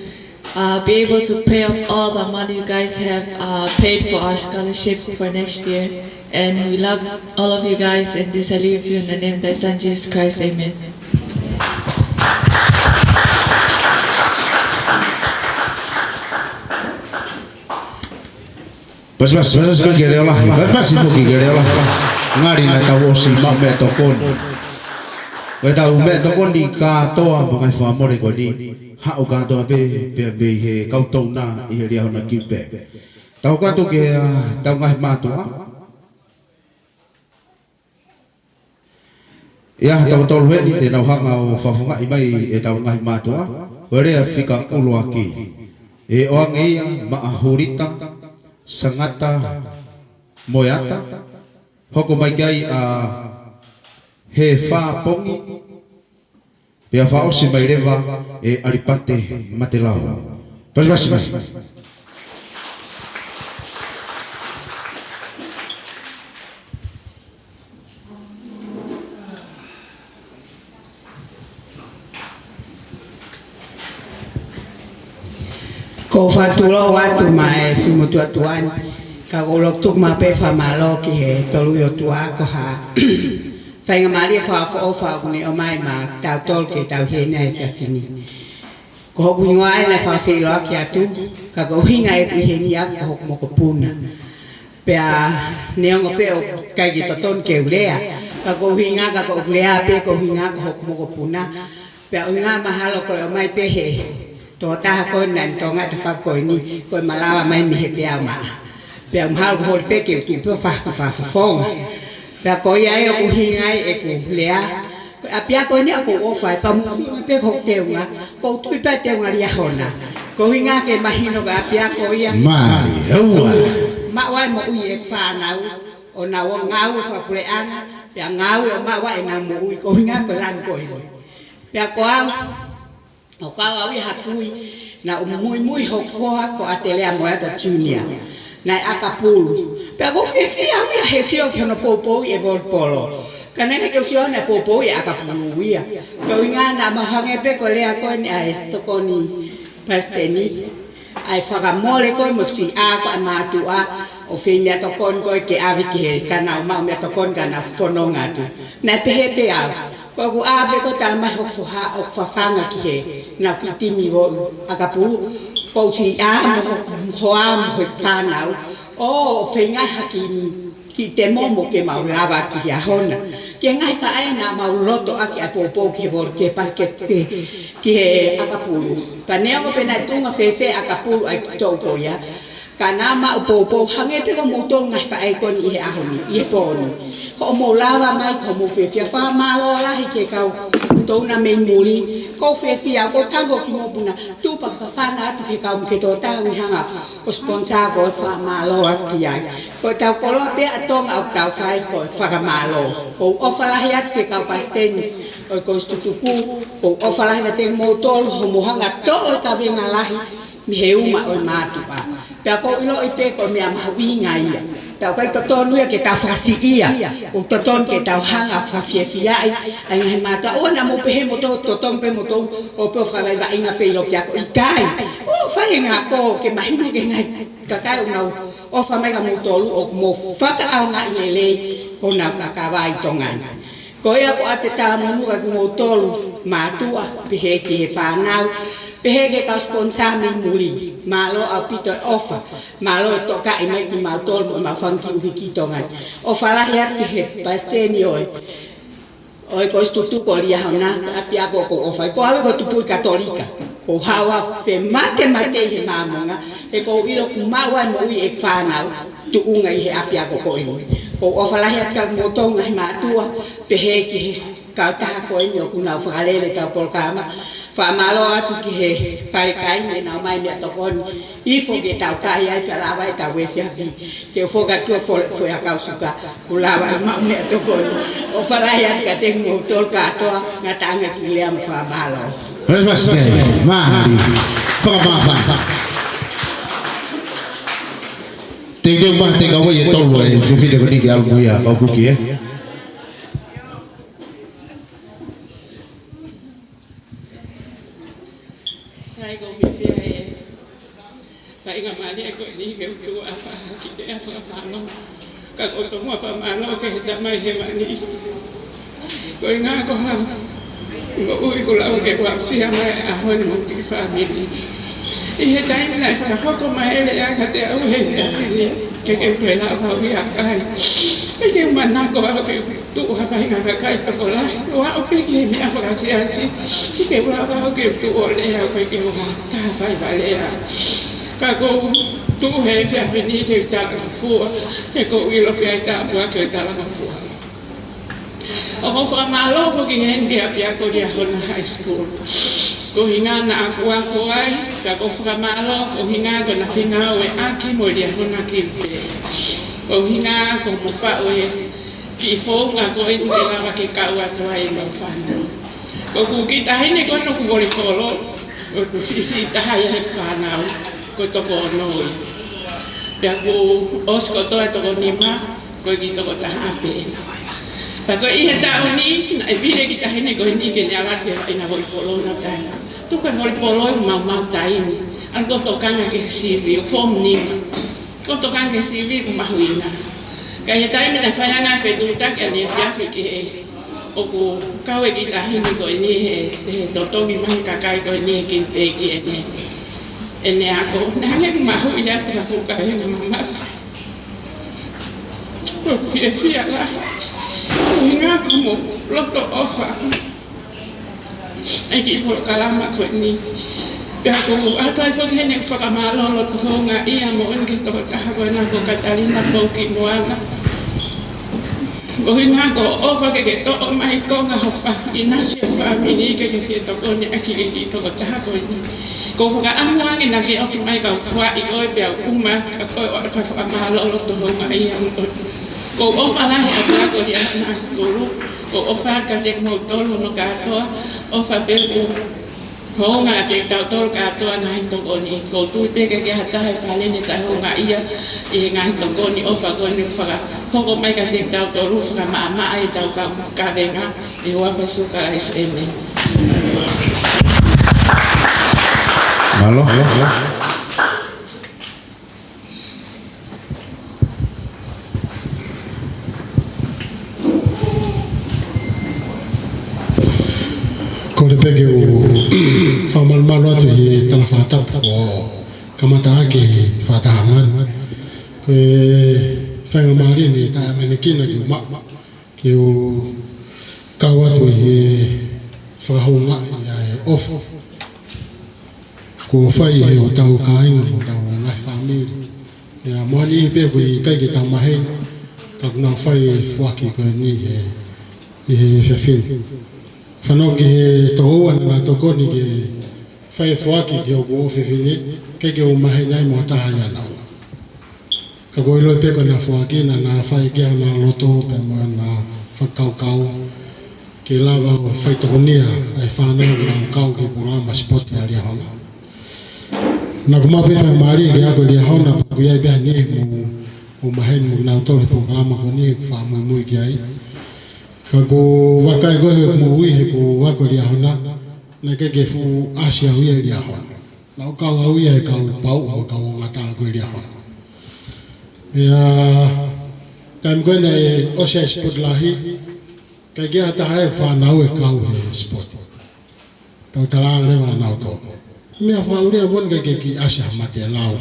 uh, be able to pay off all the money you guys have, uh, paid for our scholarship for next year. And we love all of you guys, and this I leave you in the name of thy Son, Jesus Christ. Amen. Pasipasi, pasipasi ki he leʻo lahi, pasipasi foki ki he leʻo lahi. Ngali naʻa tau ʻosi maʻu meʻatokoni. Ko ʻetau meʻatokoni kātoa mo e ngaahi fakamole ko eni, haʻu kātoa pē, pea mei he kau touna ʻi he Liahona Give Back. Tau hoko atu ki he, ʻa, ʻetau ngaahi mātuʻa. ʻI he taʻu tolu heni te nau hanga ʻo fakafofongaʻi mai ʻetau ngaahi mātuʻa, ko e lea fika ʻuluaki. ʻE ʻoange ia maʻa Hulita Sangata Moeata, hoko mai ki ai ʻa Hefā Pongi, pea fakaʻosi mai leva ʻe ʻAlipate Matelau. Pasipasi mai. ʻOku ou fakatulou atu maʻa e fakamotuʻa tuʻa ni, ka ʻoku ou lotu maʻu pē fakamālō ki he Tolu ʻi ʻOtua ko ha faingamālie fakaʻofoʻofa ʻoku ne ʻomai maʻa tautolu ke tau ʻi heni he efiafi ni. Ko hoku hingoa ʻeni naʻe fakafeʻiloaki atu, ka ko e ʻuhinga ʻeku ʻi heni ʻaʻaku ko hoku mokopuna. Pea neongo pē ʻoku ʻikai ke totonu ke u lea, ka ko e ʻuhinga ka ko ʻeku lea pē ko e ʻuhinga ko hoku mokopuna. Pea ʻuhinga mahalo ko e ʻomai pē he tokotaha ko eni naʻe tokangaʻi e tafaʻaki ko eni, ko e malava mai mei he peau maʻa. Pea mahalo ko e holi pē ke u tuʻu pē ʻo fa-, fakafofonga. Pea ko ia ai ʻoku ʻuhinga ai ʻeku lea, ko ʻApiako eni ʻoku ou ʻofa ai, pea mou sio mai pē ki hoku teunga, ʻoku ou tui pē teunga Liahona. Ko e ʻuhinga ke mahino ko e ʻapiako ia. Mālie, ʻoua. Maʻu ai e moʻui e fānau, ʻo nau ngāue fakapuleʻanga, pea ngāue ʻo maʻu ai ʻenau moʻui, ko e ʻuhinga ko e lanu ko eni. Pea ko au, ʻoku ou ʻi ai ha kui, naʻá ku muimui hoku foha ko ʻAtelea Moeata Junior. Naʻe ʻakapulu. Pea ʻoku ou fiefia au ia he sio ki hono poupouʻi e volipolo. Ka naʻe ʻikai ke u sio naʻe poupouʻi e ʻakapulu ia. Ko e ʻuhinga naʻa mau hangē pē ko e lea ko eni ʻa e tokoni palesiteni. ʻA e fakamole ko ē mo e fisi ʻa ko ē ʻa e mātuʻa ʻo fai meʻatokoni ko ē ke ʻave ki he ka nau maʻu meʻatokoni ka nau fononga atu. Naʻe pehē pē au. Ko ʻeku ʻā pē ko ē talamai hoku foha ʻoku fafanga ki he nau kiʻi timi ʻo e ʻakapulu. Ko e fisi ʻa mo hoku hoa mo hoku fānau. ʻO feinga ha kiʻi kiʻi temo mo ke mau lava ki he ʻaho na. Ki he ngaahi faʻē naʻa mau loto ʻaki ʻa e poupou ki he voli, ki he pasiketi, ki he, ki he ʻakapulu. Pea neongo pe naʻe tuʻunga fēfē ʻakapulu ʻa e kiʻi toʻu ko ia. Ka naʻa mau poupou hangē pē ko moutolu ngaahi faʻē ko eni ʻi he ʻaho ni, ʻi he pō ni. Hoʻomou lava mai, hoʻomou fiefia, fakamālō lahi ki he kau tokoni mei muli. ʻOku ou fiefia, ʻoku ou tango ki mou puna, tupa fafana atu ki he kau mou ke tō tau ʻi hanga ʻo sponsor ko e fakamālō atu ki ai. Ko ʻetau koloa pē ʻa Tonga ʻoku tau fai ko e fakamālō. ʻOku ou ʻofa lahi atu ki he kau palesiteni ʻo e kositutuku, ʻoku ou ʻofa lahi atu kiate kimoutolu, hoʻomou hanga ʻo toʻo e kaveinga lahi mei he uma ʻo e mātuʻa. Pea ʻoku ou ʻiloʻi pē ko e meʻa mahuʻinga ia. Pea ʻoku ʻikai totonu ia ke tau fakasiʻia. ʻOku totonu ke tau hanga ʻo fakafiefiaʻi ʻa e ngaahi mātuʻa. ʻOua naʻa mou pehē moutolu, totonu pē moutolu, ʻo pē ʻo fakavaʻivaʻinga pē ʻi loki ako ʻikai. ʻO fai e ngako ke mahino ki he ngaahi kakai ʻoku nau ʻofa mai kia moutolu ʻoku mou fakaʻaongaʻi lelei honau kakava ʻi Tonga ni. Ko ia ko ʻete talamonū kia kimoutolu mātuʻa, pehē ki he fānau, pehē ki he kau sponsor mei muli. Mālō ʻaupito e ʻofa, mālō e tokaʻi mai kimautolu mo ʻemau fanga kiʻi ʻuhi ki Tonga ni. ʻOfa lahi atu ki he palesiteni ʻo e ʻo e kositutuku ko Liahona, ʻapiako ʻoku ou ʻofa ai. Ko au ko e tupu ʻi Katolika. ʻOku ou haʻu ʻo fematemate ʻi he Māmonga, he ʻoku ou ʻilo ʻoku maʻu ai e moʻui e fānau, tuʻunga ʻi he ʻapiako ko eni. ʻOku ou ʻofa lahi atu kia moutolu ngaahi mātuʻa, pehē ki he kautaha ko eni ʻoku nau fakalele ʻetau polokalama. Fakamālō atu ki he falekai ne nau ʻomai meʻatokoni. Ifo ke tau kai ai pea lava ʻetau efiafi. Ke u foka tua fo-, foʻi ʻakau suka. Kuo lava ʻo maʻu meʻatokoni. ʻOfa lahi atu kiate kimoutolu kātoa, ngataʻanga e kiʻi lea mo e fakamālō. Palesiteni, mālie. Fakamāfana. Thank you, ma, thank you, e tolu e fefine ko eni ke ʻalu mo ia, kau kuki, ē? Sai, ʻoku ou fiefia he faingamālie ko eni ke u tuʻu ʻo fai ha kiʻi lea fakamālō. Ka ʻoku ou tomuʻa fakamālō ki he Tamai Hēvani. Ko e ʻuhinga ko hoʻo moʻui kuo lau ke u aʻusia mai ʻa e ʻaho ni mo e kiʻi fāmili. ʻI he taimi naʻe fakahoko mai e lea kiate au he efiafi ni, ke ke u toe lava au ia kai. Ke ke u manako au ke u tuʻu ha faʻahinga kakai tokolahi, ʻo aʻu pē ki he meʻa fakasiasi, ke ke u lava au ke u tuʻu ʻo lea, ʻo ʻikai ke u ha taha faiva lea. Ka ʻoku ou tuʻu he efiafi ni ke u talangofua, he ʻoku ou ʻilo pē ʻe tāpuaki ʻa e talangofua. ʻOku ou fakamālō foki heni ki he ʻapiako Liahona High School. Ko e ʻuhinga naʻá ku ako ai, ka ʻoku ou fakamālō, ko e ʻuhinga ko ʻena fengāueʻaki mo Liahona Kilipē. Ko e ʻuhinga ko hoʻomo faʻu e kiʻi founga ko eni ke lava ke kau atu ai ʻemau fānau. Ko ʻeku kiʻi taʻahine ko ena ʻoku volipolo, ʻoku siʻisiʻi taha ia he fānau, ko e toko ono ia. Pea kuo ʻosi kotoa e toko nima, ko e kiʻi toko taha pē ena. Pea ko e ʻi he taʻu ni, naʻe vili e kiʻi taʻahine ko eni ke ne ʻalu atu ki he vaʻinga volipolo ʻo taʻahine. Tuku e volipolo ʻi homau taimi. ʻAlu ʻo tokanga ki he sivi, ʻo form nima. ʻO tokanga ki he sivi ʻoku mahuʻinga. Ka ʻi he taimi naʻe fai ai ʻa e fetuʻutaki ʻaneefiafi ki he ʻoku kau e kiʻi taʻahine ko eni he, he totongi mai e kakai ko eni he kiʻi pē ki heʻene, ʻene ako. Naʻe hangē ʻoku mahuʻi atu ha fuʻu kavenga mamafa. ʻOku ou fiefia lahi. Ko e ʻuhinga ko hoʻomo loto ʻofa ʻa e kiʻi polokalama ko eni. Pea ʻoku ou ʻatu ai foki heni ʻeku fakamālō loto houngaʻia moʻoni ki he tokotaha ko ena ko Katalina Foukimoana. Ko e ʻuhinga ko e ʻofa ke ke toʻo mai konga ho fāmili, ʻinasi ho fāmili ke ke fie tokoni ʻaki e kiʻi tokotaha ko eni. Ko e fakaʻamu ange naʻa ke ʻofa mai kau fua ʻi koe pea uma ka ko e ʻofa fakamālō loto houngaʻia mo. Ko e ʻofa lahi ʻa pea ko ia na sikulu. Ko e ʻofa ka te mo tolu no kātoa. ʻOfa pē ko hounga kiate kitautolu kātoa ngaahi tokoni. ʻOku ou tui pē ʻikai ke ʻi ai ha taha ʻi fale ni taʻehoungaʻia ʻi he ngaahi tokoni ʻofa ko eni fakahoko mai kiate kitautolu fakamaʻamaʻa ʻetau kau kavenga ʻi he huafa ʻo Sīsū Kalaisi. ʻĒmeni. Mālō. Kole pē ke u fakamalumalu atu ʻi he tala fakatapu ʻo kamata ʻaki e fakatahaʻanga ni. Ko e faingamālie ni taʻeʻamanekina ke u maʻu ke u kau atu ʻi he fakahoungaʻi ʻa e ʻofa kuo fai ʻe hotau kāinga mo hotau ngaahi fāmili. ʻIo, mo e niʻihi pē ʻoku ʻikai ke tau maheni, ka kuo nau fai e foaki ko eni he, ʻi he efiafi ni. Fanongo ki he tokoua naʻa na tokoni ke fai e foaki ki hoku ʻofefine, ʻikai ke u maheni ai mo ha taha ʻia naua. Ka ʻoku ou ʻilo pē ko ʻena foaki naʻa na fai ki hona loto pea mo ʻena fakakaukau ke lava ʻo fai tokonia ʻa e fānau naʻa nau kau ki he polokalama sipoti ʻa Liahona. Naʻa ku maʻu pē faingamālie ke ako ʻe Liahona pea ʻoku ʻi ai pē ha niʻihi ʻoku mou maheni mo kinautolu he polokalama ko eni ʻoku ou fakamuimui ki ai. Ka ʻoku ou vakai ko ē he moʻui he ʻoku ou ako ʻe Liahona, naʻe ʻikai ke fuʻu ʻasi au ia ʻe Liahona. Naʻa ku kau au ia he kau pauʻu mo e kau ongo ngata ko ē ʻe Liahona. Pea taimi ko ē naʻe ʻosi ʻa e sipoti lahi, ʻikai ke ʻi ai ha taha ʻe fānau ʻe kau he sipoti. Pea u talaange leva ʻa nautolu, meʻa fakaʻulia moʻoni ʻikai ke kiʻi ʻasi ha mate lau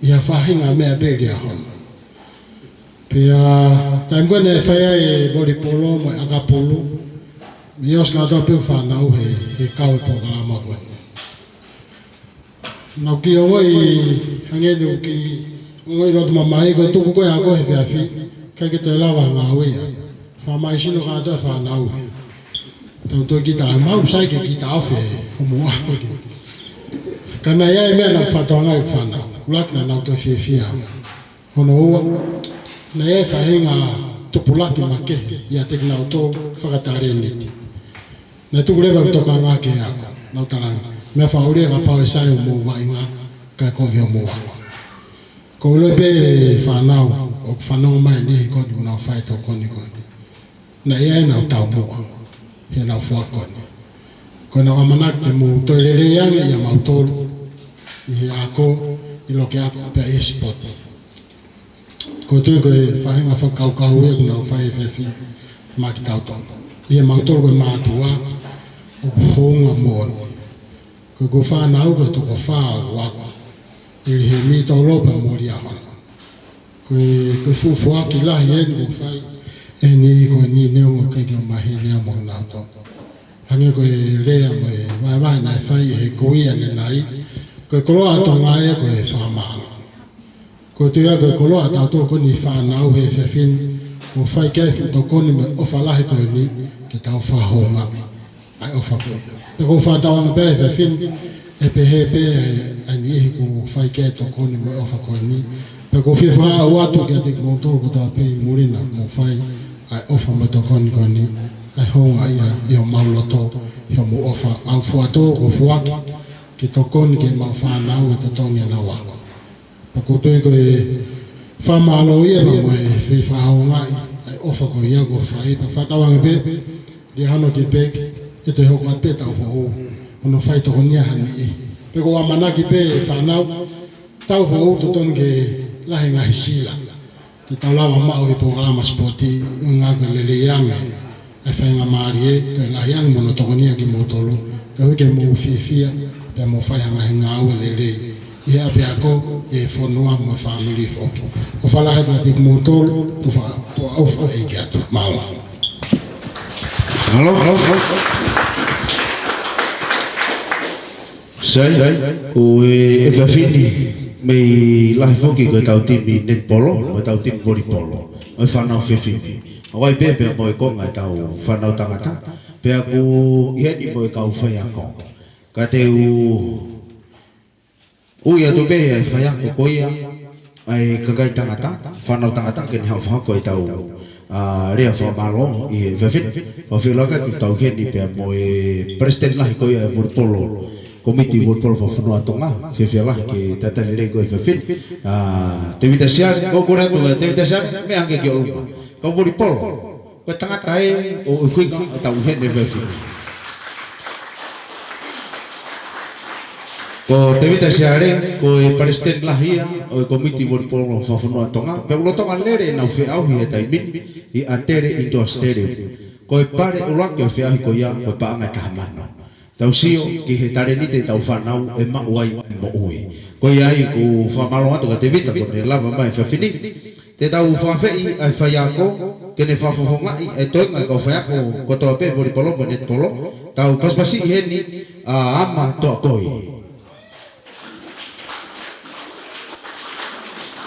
ʻi ha faʻahinga meʻa pē ʻe Liahona. Pea taimi ko ē naʻe fai ai e volipolo mo e ʻakapulu, ʻi ʻosi kātoa pē ʻeku fānau he, he kau he polokalama ko eni. Naʻa ku kiʻi ongoʻi hangē ni ʻoku kiʻi ongoʻi loto mamahi ko e tuku ko ē ʻa e ako he efiafi, ʻikai ke toe lava ngāue ia. Fakamālohisino kātoa e fānau he. Tau toe kiʻi talamai sai ke kiʻi taʻofi hoʻomou ako. Ka naʻe ʻi ai e meʻa naʻa ku fakatokangaʻi ʻeku fānau. ʻUluaki naʻa nau toe fiefia. Hono ua, naʻe ʻi ai e faʻahinga tupulaki makehe ʻiate kinautolu fakatalēniti. Naʻe tuku leva ʻeku tokanga ke ako, naʻa ku talaange, meʻa fakaʻulia kapau ʻe sai hoʻomou vaʻinga kae kovi hoʻomou ako. ʻOku ou ʻilo pē fānau ʻoku fanongo mai ʻi he niʻihi ko eni ʻoku nau fai tokoni ko eni. Naʻe ʻi ai ʻenau taumuʻa heʻenau foaki ko eni. Ko ʻenau ʻamanaki ke mou toe lelei ange ʻia mautolu ʻi he ako, ʻi loki ako pea ʻi he sipoti. ʻOku ou tui ko e faʻahinga fakakaukau ia ʻoku nau fai he efiafi ni maʻa kitautolu. ʻI he mautolu ko e mātuʻa ʻoku hounga moʻoni. Ko ʻeku fānau ko e toko fā ʻoku ako. ʻIlihemi, Tolo pea mo Liahona. Ko e, ko e fuʻu foaki lahi eni ʻoku fai ʻe he niʻihi ko eni neongo ʻikai ke u maheni au mo kinautolu. Hangē ko e lea mo e vahevahe naʻe fai ʻe he kui ʻanenai, ko e koloa ʻa Tonga ia ko e fakamālō. ʻOku ou tui au ko e koloa ʻa tautolu ko eni fānau he efiafi ni, ʻoku fai ki ai e fuʻu tokoni mo e ʻofa lahi ko eni ke tau fakahoungaʻi ʻa e ʻofa ko ia. Pea ʻoku ou fakatauange pē he efiafi ni, ʻe pehē pē ʻa e, ʻa e niʻihi ʻoku fai ki ai e tokoni mo e ʻofa ko eni. Pea ʻoku ou fie fakaaʻu atu kiate kimoutolu kotoa pē ʻi muli naʻa mou fai ʻa e ʻofa mo e tokoni ko eni, ʻa e houngaʻia ʻi homau loto, ʻi hoʻomou ʻofa. ʻOku ou fuʻu tō, ʻoku ou foaki ke tokoni ki heʻemau fānau ʻe totongi ʻenau ako. Pea ʻoku ou tui ko e fakamālō ia pea mo e fie fakahoungaʻi ʻa e ʻofa ko ia ʻoku fai, pea fakatauange pē Liahona ki pē, ʻe toe hoko atu pē taʻu foʻou hono fai tokonia ha niʻihi. Pea ʻoku ou ʻamanaki pē fānau, taʻu foʻou totonu ke lahi e ngaahi sila te tau lava maʻu ʻi he polokalama sipoti, ʻuhinga ko e lelei ange ʻa e faingamālie, ko e lahi ange mo hono tokonia kimoutolu, koeʻuhi ke mou fiefia pea mou fai ha ngaahi ngāue lelei ʻi he ʻapiako, ʻi he fonua mo e fāmili foki. ʻOfa lahi kiate kimoutolu, tufa, tufa ʻofa ʻEiki atu. Mālō. Mālō. Sai, ʻo e efiafi ni mei lahi foki ko ʻetau timi netipolo, mo ʻetau timi volipolo, mo e fānau fefine. ʻOku ʻi ai pē pea mo e konga ʻetau fānau tangata, pea ʻoku ʻi heni mo e kau faiako. Ka te u ui atu pē ʻa e faiako ko ia, ʻa e kakai tangata, fānau tangata, ke ne haʻu fakahoko ʻetau, ā, lea fakamālō ʻi he efiafi ni. Fakafeʻiloaki atu ʻoku tau ʻi heni pea mo e Palesiteni Lahi ko ia ʻo e volipolo, Komiti Volipolo Fakafonua Tonga, fiefia lahi ke talitali lelei koe he efiafi ni. Ā, Tevita Siale, ko u kole atu kia Tevita Siale, meʻa ange ki ʻolunga. Kau volipolo, ko e tangata ē ʻoku ʻuhinga ʻetau ʻi heni he efiafi ni. Ko Tevita Siale, ko e Palesiteni Lahi ia ʻo e Komiti Volipolo Fakafonua Tonga, pea ʻoku lolotonga lele ʻenau feʻauhi he taimi ni ʻi ʻAtele Indoor Stadium. Ko e pale ʻuluaki ʻo e feʻauhi ko ia, ko e paʻanga ʻe taha mano. Tau sio ki he talēniti ʻetau fānau ʻe maʻu ai ʻa e moʻui. Ko ia ai ʻoku ou fakamālō atu kia Tevita kuo ne lava mai he efiafi ni. Te tau fakaafeʻi ʻa e faiako ke ne fakafofongaʻi e toenga ʻo e kau faiako kotoa pē volipolo mo e netipolo. Tau pasipasi ʻi heni ʻa Ama Toʻakoi.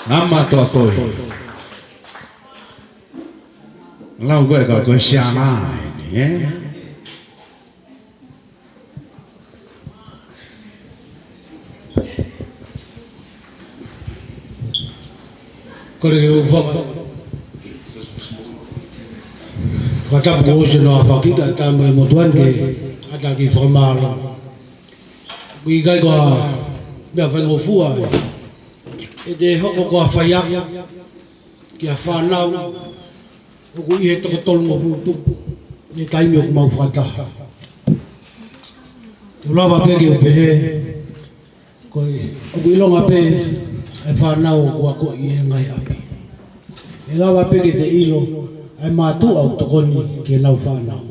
Ama Toʻakoi. Lau ko e ka ko e siana eni, ē? Kole ke u faka-, fakatapu kuo ʻosi hono fakahoko ʻa e tama ʻi he motuʻa ni ke ʻatā ke fakamālō. ʻOku ʻikai ko ha meʻa faingofua ē. ʻE te hoko ko ha faiako ki ha fānau ʻoku ʻi he toko tolungofulu tupu ʻi he taimi ʻoku mau fakataha. Te u lava pē ke u pehē, ko e, ʻoku ʻilonga pē ʻa e fānau ʻoku akoʻi ʻi he ngaahi ʻapi. ʻE lava pē ke te ʻilo ʻa e mātuʻa ʻoku tokoni ki heʻenau fānau.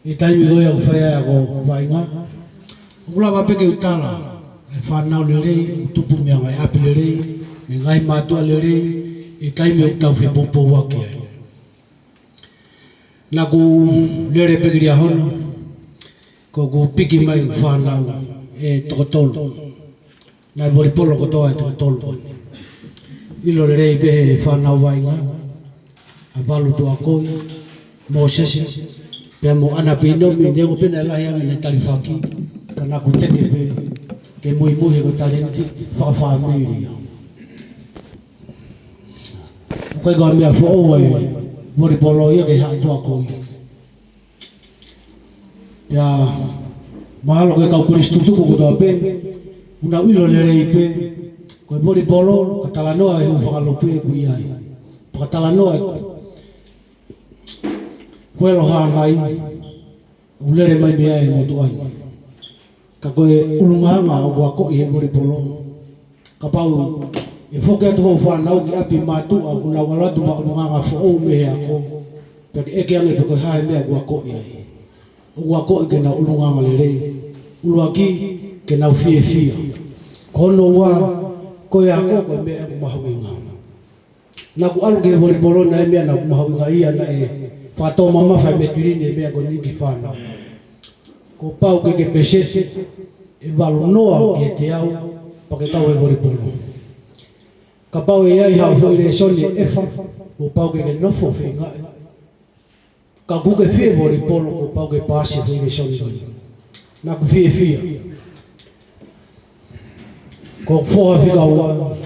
ʻI he taimi ko ia ʻoku fai ai ʻa e ako vaʻinga, ʻoku lava pē ke u tala ʻa e fānau lelei ʻoku tupu mei he ngaahi ʻapi lelei, mei he ngaahi mātuʻa lelei, ʻi he taimi ʻoku tau fepoupouaki ai. Naʻa ku lele pē ki Liahona, ko ʻeku piki mai ʻeku fānau ʻe toko tolu. Naʻe volipolo kotoa ʻe toko tolu ko eni. ʻIlo lelei pē he fānau vaʻinga, ʻa Valu Tuʻakoi, Mōsese, pea mo ʻAna Pinomi, neongo pē naʻe lahi ange ʻene talifaki, ka naʻa ku teke pē ke muimui he ko e talēniti fakafāmili ia. ʻOku ʻikai ko ha meʻa foʻou ʻa e volipolo ia ki he Haʻa Tuʻakoi. Pea mahalo ko e kau kolisi tutuku kotoa pē, ʻoku nau ʻilo lelei pē, ko e volipolo, ka talanoa he hūfanga lotu ʻoku ʻi ai. Pea ka talanoa Huelo Hangai, ʻoku lele mai mei ai e motuʻa ni. Ka ko e ʻulungaanga ʻoku akoʻi he volipolo. Kapau ʻe foki atu hoʻo fānau ki ʻapi mātuʻa ʻoku nau ʻalu atu mo ha ʻulungaanga foʻou mei he ako, pea ke ʻeke ange pe ko e hā e meʻa ʻoku akoʻi ai. ʻOku akoʻi ke nau ʻulungaanga lelei. ʻUluaki, ke nau fiefia. Ko hono ua, ko e ako ko e meʻa ʻoku mahuʻinga. Naʻa ku ʻalu ki he volipolo naʻe meʻa naʻa ku mahuʻingaʻia naʻe fakatō mamafa e metili ni e meʻa ko eni ki he fānau. Kuo pau ke ke peseti ʻe valu noa ki he teau pea ke kau he volipolo. Kapau ʻe ʻi ai haʻo foʻi lēsoni ʻe ʻefa, kuo pau ke ke nofo feingaʻi. Ka kuo ke fie volipolo kuo pau ke paasi e foʻi lēsoni ko eni. Naʻa ku fiefia. Ko e foha fika ua,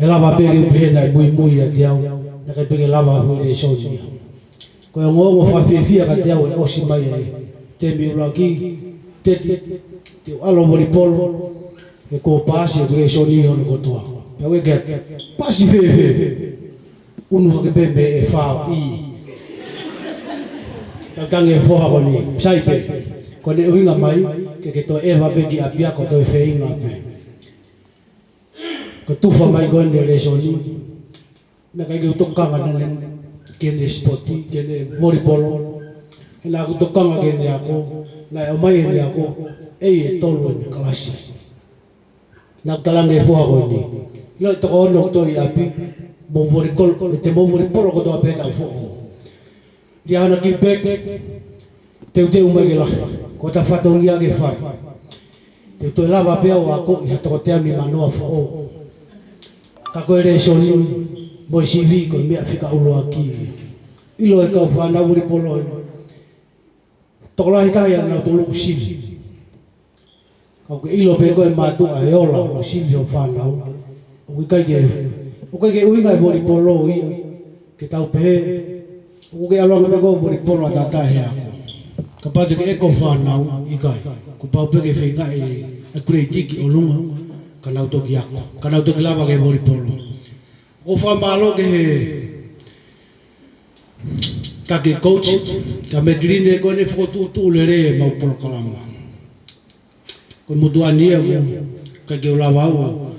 ʻe lava pē ke u pehē naʻe muimui ʻiate au, naʻe ʻikai pē ke lava e foʻi lēsoni ia. Ko e ongoongo fakafiefia kiate au ʻi he ʻosi mai e temi ʻuluaki, Teti, te u ʻalu ʻo volipolo, he kuo paasi e foʻi lēsoni hono kotoa. Pea u ʻeke, paasi fēfē? ʻUnu hake pē mei he ʻefa ʻi. Tau tangi e foha ko eni, sai pē. Ko ʻene ʻuhinga mai, ke ke toe ʻeva pē ki ʻapi ʻo toe feinga pē. Ko e tufa mai ko eni e lēsoni, naʻe ʻikai ke u tokanga naʻa ne ki heʻene sipoti, ki heʻene volipolo. He naʻa ku tokanga ki heʻene ako, naʻe ʻomai heʻene ako, ʻe ʻi he tolu ʻene kalasi. Naʻa ku talaange e foha ko eni. ʻIlo e toko ono ʻoku toe ʻi ʻapi, mou volipolo, ʻe te mou volipolo kotoa pē taʻu foʻou. Liahona ki Peki, teuteu mai ke lahi, ko ʻeta fatongia ke fai. Te u toe lava pē au ʻo akoʻi ha toko teau nimanoa foʻou. Ka ko e lēsoni, mo e sivi ko e meʻa fika ʻuluaki. ʻIlo ʻe he kau fānau volipolo ē, tokolahi taha ʻia nautolu ʻoku sivi. Ka ʻoku ke ʻilo pē ko e mātuʻa he ola ʻo e sivi hoʻo fānau. ʻOku ʻikai ke, ʻoku ʻikai ke ʻuhinga e volipolo ia ke tau pehē ʻoku ke ʻalu ange pē koe volipolo ʻataʻatā he ako. Kapau te ke ʻeke hoʻo fānau, ʻikai. Kuo pau pē ke feingaʻi ʻa e kuleiti ki ʻolunga, ka nau toki ako, ka nau toki lava ke volipolo. ʻOku ou fakamālō ki he taki coach, kia Metilini, ko ʻene fokotuʻutuʻu lelei ʻemau polokalama. Ko e motuʻa ni ia ʻoku ʻikai ke u lava au,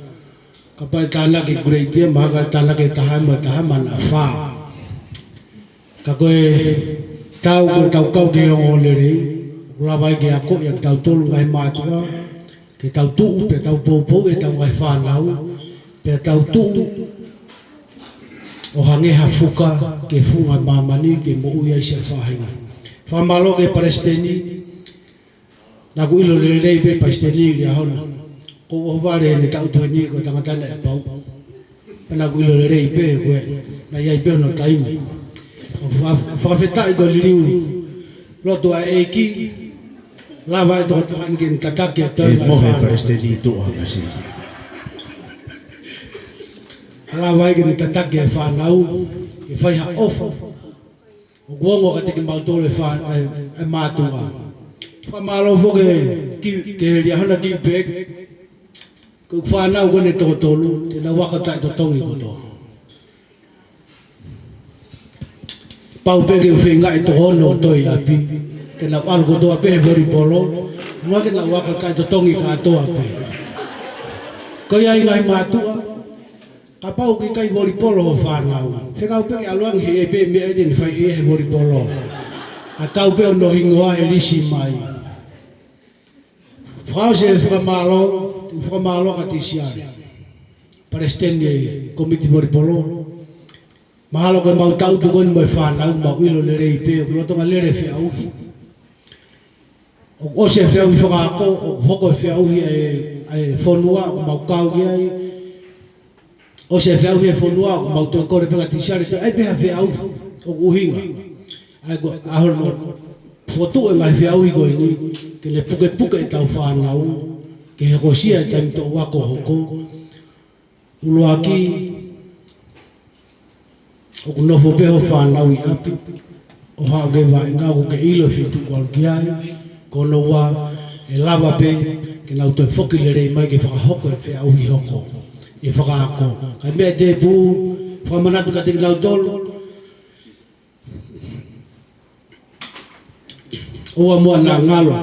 kapau ʻe tānaki kuleiti ia, mahalo ka tānaki ʻe taha mo e taha, mana fā. Ka ko e tau, ko e tau kau ki he ongoongolelei, ʻoku lava ai ke akoʻi ʻa kitautolu ngaahi mātuʻa, ke tau tuʻu, pea tau poupou ʻetau ngaahi fānau, pea tau tuʻu ʻo hangē ha fuka ki he funga māmani ke moʻui ai siʻa faʻahinga. Fakamālō ki he palesiteni, naʻa ku ʻilo lelei pē palesiteni Liahona. Ko e ʻohovale ʻene taʻutu heni ko e tangata naʻe pau. Pea naʻa ku ʻilo lelei pē ko ē, naʻe ʻi ai pē hono taimi. ʻOku fa-, fakafetaʻi ko e liliu lotu ʻa e ʻEiki, lava e tokotaha ni ke ne tataki e toenga ʻo e fānau. Palesiteni Tuʻa Masi. Lava ai ke ne tataki e fānau, ke fai ha ʻofa ʻoku ongo kiate kimautolu e fā-, e, e mātuʻa. Fakamālō foki ki, ki he Liahona Kivipeki, ko e fānau ko ʻene toko tolu, te nau ako taʻetotongi kotoa. Pau pē ke u feingaʻi toko ono ʻo toe ʻi ʻapi, ke nau ʻalu kotoa pē he volipolo, mo ke nau ako taʻetotongi kātoa pē. Ko ia ʻi he ngaahi mātuʻa, kapau ʻoku ʻikai volipolo hoʻo fānau, fekau pē ke ʻalu ange he ʻe pē meʻa ʻe te ne fai ʻe he volipolo. ʻA kau pē hono hingoa he lisi mai. Fakaʻosi e fakamālō, fakamālō kia Tisiale, palesiteni e komiti volipolo. Mahalo ko ʻemau taʻutu ko eni mo e fānau, mau ʻilo lelei pē, ʻoku lolotonga lele e feʻauhi. ʻOku ʻosi e feʻauhi fakaako, ʻoku hoko e feʻauhi e, e fonua, ʻoku mau kau ki ai. ʻOsi e feʻauhi e fonua, ʻoku mau toe kole pē kia Tisiale, toe ʻai pē ha feʻauhi ʻoku ʻuhinga. ʻA ia ko e ʻaho ni mo fokotuʻu e ngaahi feʻauhi ko eni, ke ne pukepuke ʻetau fānau, ke hokosia e taimi toʻu ako hoko. ʻUluaki, ʻoku nofo pē hoʻo fānau ʻi ʻapi, ʻo haʻu ki he vaʻinga ʻoku ke ʻilo e feituʻu ʻoku ʻalu ki ai. Ko hono ua, ʻe lava pē ke nau toe foki lelei mai ke fakahoko e feʻauhi hoko ʻi he fakaako. Ka ʻi he meʻa tēpū, fakamanatu kiate kinautolu, ʻoua muʻa naʻa ngalo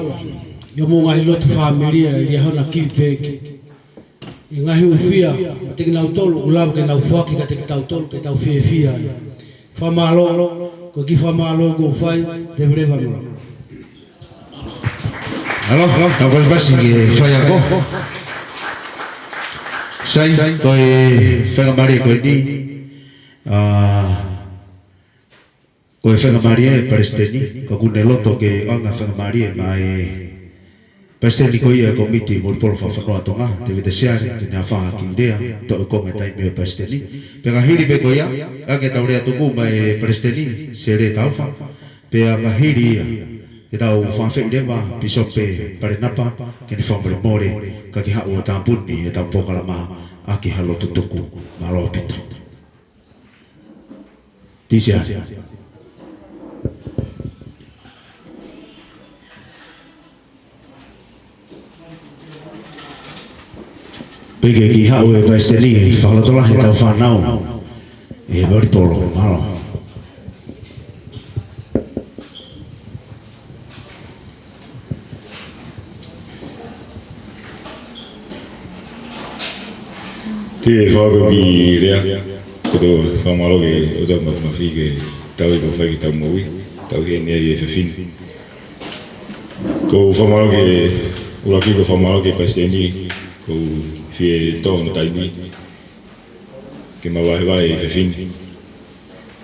ʻi hoʻomou ngaahi lotu fāmili ʻa e Liahona Kivipeki. ʻI he ngaahi hūfia kiate kinautolu, ʻoku lava ke nau foaki kiate kitautolu, ke tau fiefia ai. Fakamālō, ko e kiʻi fakamālō ʻoku ou fai, leveleva mālō. Mālō, mālō, tau kole pasi ki he faiako. Sai, ko e faingamālie ko eni, ā, ko e faingamālie e palesiteni, ka ʻoku ne loto ke ʻoange faingamālie maʻa e palesiteni ko ia e komiti volipolo fakafonua Tonga, Tēvita Siale, ke ne afā ha kiʻi lea, toʻo e konga taimi ʻo e palesiteni. Pea ka hili pē ko ia, ʻoange ʻetau lea tuku maʻa e palesiteni, Siale Taufa. Pea ka hili ia, ʻe tau fakaafeʻi leva Pīsope Palenapa, ke ne fakamolemole, ka ke haʻu ʻo tāpuni ʻetau polokalama ʻaki ha lotu tuku. Mālō ʻaupito. Tisia. Pea ke kiʻi haʻu e palesiteni, fakalotolahi ʻetau fānau ʻi he volipolo, mālō. Te u fai ha kiʻi lea, ko e fakamālō ki he ʻOtua Māfimafi ki he tauhi kuo fai ki heʻetau moʻui, tauhi eni ʻa e efiafi ni. Ko e fakamālō ki he, ʻuluaki ko e fakamālō ki he palesiteni, kuo fie toʻo hono taimi ke ma vahevahe e efiafi ni.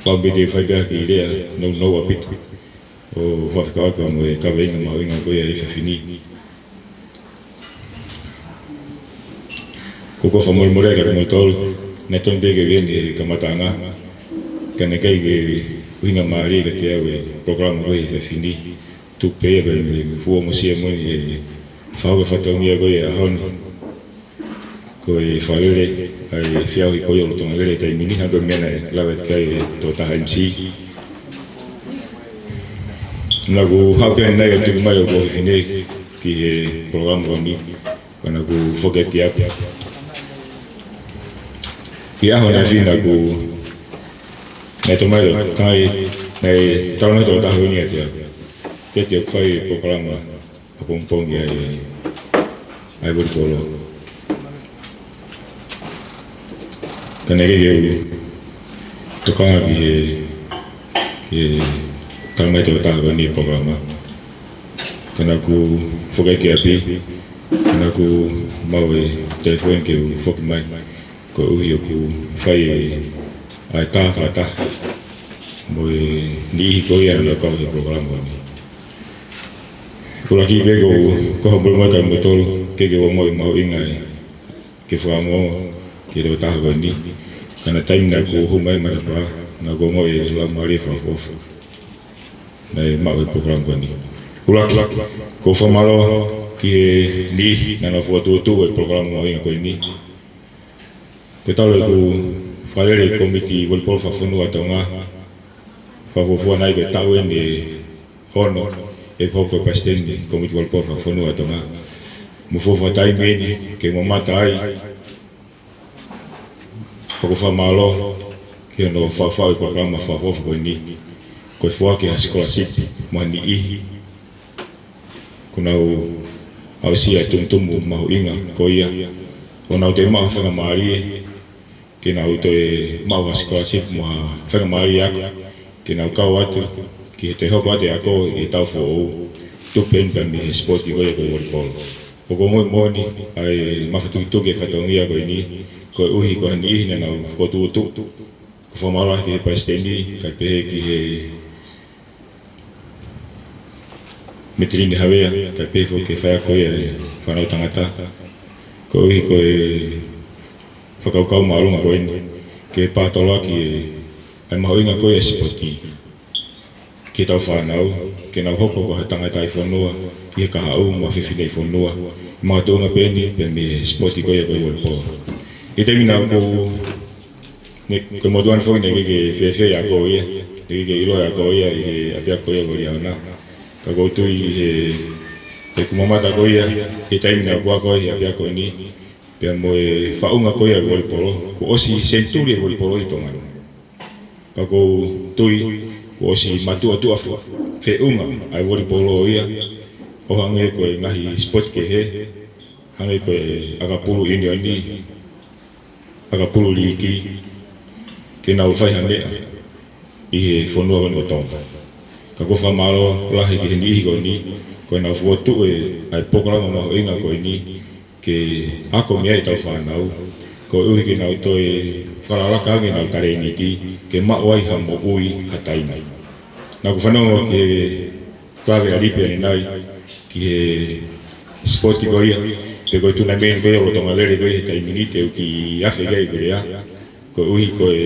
Fakaʻamu pē te u fai pē ha kiʻi lea nounou ʻaupito ʻo fakafekauʻaki mo e kaveinga mahuʻinga ko ia e efiafi ni. Ko e fakamolemole kiate kimoutolu, Naʻe tonu pē ke u ʻi heni he kamataʻanga, ka naʻe ʻikai ke ʻuhinga mālie kiate au e polokalama ko ē he efiafi ni. Tuku pē ia pea mei he fuʻu ongosia moʻoni e fakahoko e fatongia ko ē he ʻaho ni. Ko e fakalele ʻa e feʻauhi ko ia ʻo Tonga Lele he taimi ni, hangē ko e meʻa naʻe lave ki ai e tokotaha M C. Naʻa ku haʻu pē ʻanenai ʻo tuku mai hoku ʻofefine ki he polokalama ko eni, ka naʻa ku foki ki ʻapi. Ki he ʻaho naʻe fina ku, naʻe tō mai ʻo tangai, naʻe talanoa e tokotaha ko eni kiate au. Teti, ʻoku fai e polokalama ʻapongipongi ʻa e, ʻa e volipolo. Ka naʻe ʻikai ke u tokanga ki he, ki he tala mai e tokotaha ko eni e polokalama. Ka naʻa ku foki ki ʻapi, ka naʻa ku maʻu e telefoni ke u foki mai, koeʻuhi ʻoku fai e, ʻa e tā fakataha mo e niʻihi ko ia naʻa nau kau he polokalama ko eni. ʻUluaki pē, ko, ko hoku molemole kia kimoutolu, ʻikai ke u ongoʻi mahuʻinga e, ke fakaongo ki he tokotaha ko eni. Ka naʻe taimi naʻa ku hū mai matapā, naʻa ku ongoʻi e laumālie fakaʻofoʻofa naʻe maʻu he polokalama ko eni. ʻUluaki, ʻoku ou fakamālō ki he niʻihi naʻa nau fokotuʻutuʻu e polokalama mahuʻinga ko eni. Ko e talu ʻeku fakalele e Kōmiti Volipolo Fakafonua ʻa Tonga, fakafuofua nai ko e taʻu eni ʻe ono ʻeku hoko ko e Palesiteni Kōmiti Volipolo Fakafonua ʻa Tonga. Mo e fuofua taimi eni ke mamata ai, pea ʻoku ou fakamālō ki hono faʻufaʻu e polokalama fakaʻofoʻofa ko eni, ko e foaki ha sikolasipi mo ha niʻihi kuo nau aʻusia e tumutumu mahuʻinga ko ia, ʻo nau toe maʻu ha faingamālie ke nau toe maʻu ha sikolasipi mo ha faingamālie ako, ke nau kau atu ki he toe hoko atu e ako ʻi he taʻu foʻou, tupu pē mei he sipoti ko ia ko e volipolo. ʻOku ou ongoʻi moʻoni ʻa e mafatukituki e fatongia ko eni, koeʻuhi ko ha niʻihi naʻa nau fokotuʻutuʻu. ʻOku ou fakamālō ki he Palesiteni, kae pehē ki he Metilini Havea, kae pehē foki ki he faiako ia e fānau tangata, koeʻuhi ko e fakakaukau māʻolunga ko eni, ke pātoloaki e, ʻa e mahuʻinga ko ia e sipoti ki heʻetau fānau, ke nau hoko ko ha tangataʻi fonua ʻi he kahaʻu mo e fefine fonua, makatuʻunga pē eni pē mei he sipoti ko ia ko e volipolo. ʻI he taimi naʻa ku, ne, ko e motuʻa ni foki naʻe ʻikai ke fēfē e ako ia, naʻe ʻikai ke ʻilo e ako ia ʻi he ʻapiako ia ko Liaona. Ka ʻoku ou tui ʻi he, ʻeku mamata ko ia, ʻi he taimi naʻa ku ako ai he ʻapiako ni, pea mo e faʻunga ko ia e volipolo, kuo ʻosi senituli e volipolo ʻi Tonga ni. Ka ʻoku ou tui kuo ʻosi matuʻotuʻa fo-, feʻunga ʻa e volipolo ia, ʻo hangē ko e ngaahi sipoti kehe, hangē ko e ʻakapulu ʻiunioni, ʻakapulu liiki, ke nau fai ha meʻa ʻi he fonua ko eni ko Tonga. Ka ʻoku ou fakamālō lahi ki he niʻihi ko eni, ko ʻenau fokotuʻu e, ʻa e polokalama mahuʻinga ko eni, ke ako mei ai ʻetau fānau, koeʻuhi ke nau toe fakalakalaka ange ʻenau talēniti, ke maʻu ai ha moʻui ha taimi. Naʻa ku fanongo ki he kau ʻa Lipi ʻanenai, ki he sipoti ko ia, pe ko e tunameni ko ia ʻo Tonga Lele ko ia he taimi ni, te u kiʻi afe ki ai pē lea, koeʻuhi ko e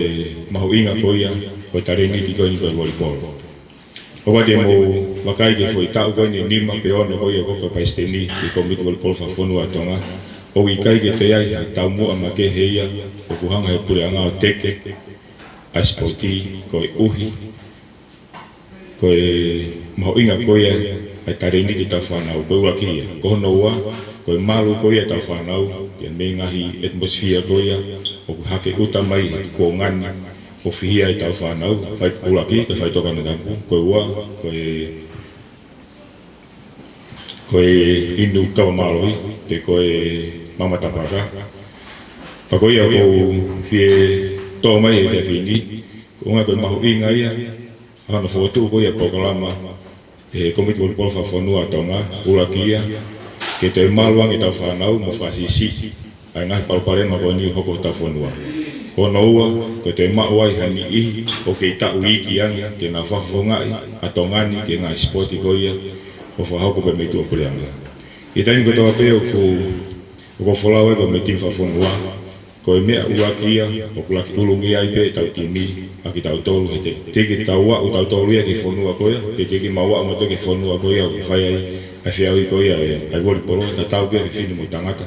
mahuʻinga ko ia ʻo e talēniti ko eni ko e volipolo. ʻOku ʻoatu ʻemau vakai ki he foʻi taʻu ko eni ʻe nima pe ono ko ia ʻoku ou hoko ko e Palesiteni ʻi he Kōmiti Volipolo Fakafonua ʻa Tonga, ʻoku ʻikai ke toe ʻi ai ha taumuʻa makehe ia ʻoku hanga ʻe he puleʻanga ʻo teke ʻa e sipoti, koeʻuhi ko e mahuʻinga ko ia ʻa e talēniti ʻetau fānau. Ko e ʻuluaki ia. Ko hono ua, ko e malu ko ia ʻetau fānau, pea mei he ngaahi ʻetimasifia ko ia ʻoku hake ʻuta mai he kuonga ni, ʻo fihia ʻetau fānau, fai ʻuluaki, ko e faitoʻo kanatapu, ko e ua, ko e, ko e inu kava mālohi, pe ko e maama tapaka. Pea ko ia ʻoku ou fie toʻo mai he efiafi ni, ko e ʻuhinga ko e mahuʻinga ia ʻa hono fokotuʻu ko ia e polokalama ʻe he Kōmiti Volipolo Fakafonua ʻa Tonga, ʻuluaki ia, ke toe malu ange ʻetau fānau mo fakasiʻisiʻi ʻa e ngaahi palopalema ko eni ʻoku hoko ʻi hotau fonua. Ko hono ua, ko e toe maʻu ai ha niʻihi ʻoku kei taʻu iiki ange ke nau fakafofongaʻi ʻa Tonga ni ki he ngaahi sipoti ko ia ʻoku fakahoko pē mei tuʻapuleʻanga. ʻI he taimi kotoa pē ʻoku, ʻoku ou folau ai pē mei he timi fakafonua, Ko e meʻa ʻuluaki ia ʻoku ʻuluaki ʻulungia ai pē ʻetau timi ʻa kitautolu he te, teʻeki ke tau aʻu tautolu ia ki he fonua ko ia, pe teʻeki ke mau aʻu mautolu ki he fonua ko ia ʻoku fai ai ʻa e feʻauhi ko ia ʻa e, ʻa e volipolo, tatau pē fefine mo tangata.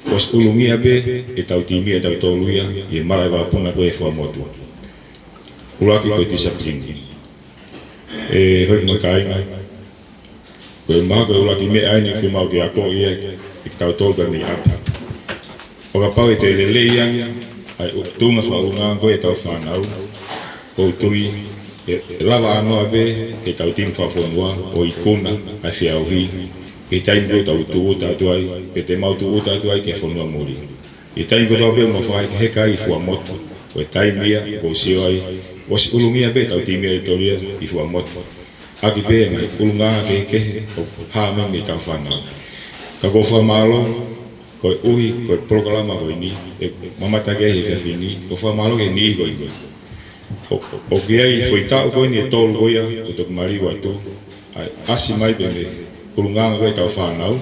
ʻOsi ʻulungia pē ʻetau timi ʻatautolu ia ʻi he malaʻe vakapuna ko ia ʻi he Fuaʻamotu. ʻUluaki ko e discipline. ʻE hoi mo e kāinga, ko e mahalo ko e ʻuluaki meʻa eni ʻoku fiemaʻu ke akoʻi ia ʻe kitautolu pē mei ʻapi. ʻO kapau ʻe toe lelei ange ʻa e tuʻunga fakaʻulungaanga ko ia ʻetau fānau, ʻoku ou tui ʻe, ʻe lava ʻānoa pē ʻetau timi fakafonua ʻo ikuna ʻa e feʻauhi ʻi he taimi ko ē ʻoku tau tūʻuta atu ai, pe te mau tūʻuta atu ai ki he fonua muli. ʻI he taimi kotoa pē ʻoku mau fakaheka ai ʻi Fuaʻamotu, ko e taimi ia ʻoku ou sio ai ʻosi ʻulungia pē ʻetau timi ʻatautolu ia ʻi Fuaʻamotu. ʻAki pē ngaahi ʻulungaanga kehekehe ʻoku hā mai mei heʻetau fānau. Ka ʻoku ou fakamālō koeʻuhi ko e polokalama ko eni, ʻe mamata ki ai he efiafi ni, ʻoku ou fakamālō ki he niʻihi ko eni. ʻO, ʻoku ʻi ai e foʻi taʻu ko eni ʻe tolu ko ia kuo toki maliu atu, ʻa e ʻasi mai pē mei he ʻulungaanga ko ia ʻetau fānau,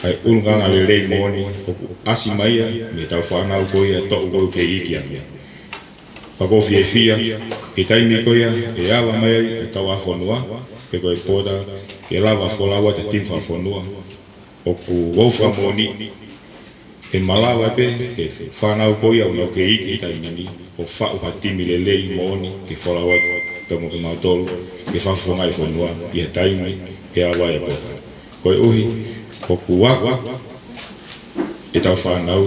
ʻa e ʻulungaanga lelei moʻoni ʻoku ʻasi mai ia mei heʻetau fānau ko ia ʻe tolu ko ia ʻoku kei iiki ange. Pea ʻoku ou fiefia, ʻi he taimi ko ia ʻe ava mai ai ʻa e kau ʻa fonua, pe ko e pota, ke lava folau atu e timi fakafonua. ʻOku ou fakamoʻoni ʻe malava pē ʻe he fānau ko ia ʻoku nau kei iiki he taimi ni ʻo faʻu ha timi lelei moʻoni ke folau atu pea mo kimautolu ke fakafofongaʻi e fonua ʻi he taimi ʻe ava ai e pota. Koeʻuhi ʻoku ako ʻetau fānau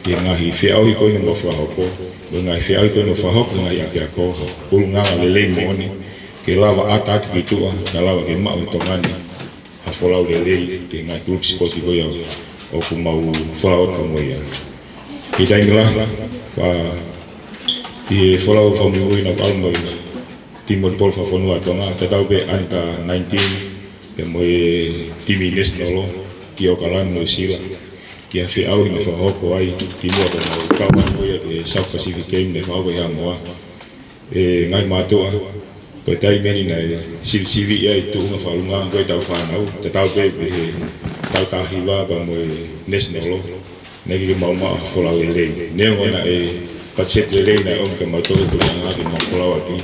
ʻi he ngaahi feʻauhi ko eni ʻoku mau fakahoko, mo e ngaahi feʻauhi ko eni ʻoku fakahoko ʻe he ngaahi ʻapiako, ʻulungaanga lelei moʻoni ke lava ʻata atu ki tuʻa, ka lava ke maʻu ʻe Tonga ni ha folau lelei ki he ngaahi kulupu sipoti ko ia ʻoku mau folau atu mo ia. ʻI he taimi lahi, fa, ʻi he folau fakamuimui naʻa ku ʻalu mo e timi volipolo fakafonua ʻa Tonga, tatau pē under nineteen, pea mo e timi national, ki ʻAokalani, Nuʻusila, ki ha feʻauhi naʻe fakahoko ai, kimuʻa pea mau kau ai ko ia ki he South Pacific Game naʻe fakahoko ʻi Haʻamoa. ʻE ngaahi mātuʻa, ko e taimi eni naʻe sivisiviʻi ai e tuʻunga fakaʻulungaanga ko ia ʻetau fānau, tatau pē pē he taʻu taha hiva pea mo e national, naʻe ʻikai ke mau maʻu ha folau lelei. Neongo naʻe patiseti lelei naʻe ʻomi kia mautolu ko e anga ke mau folau ʻaki.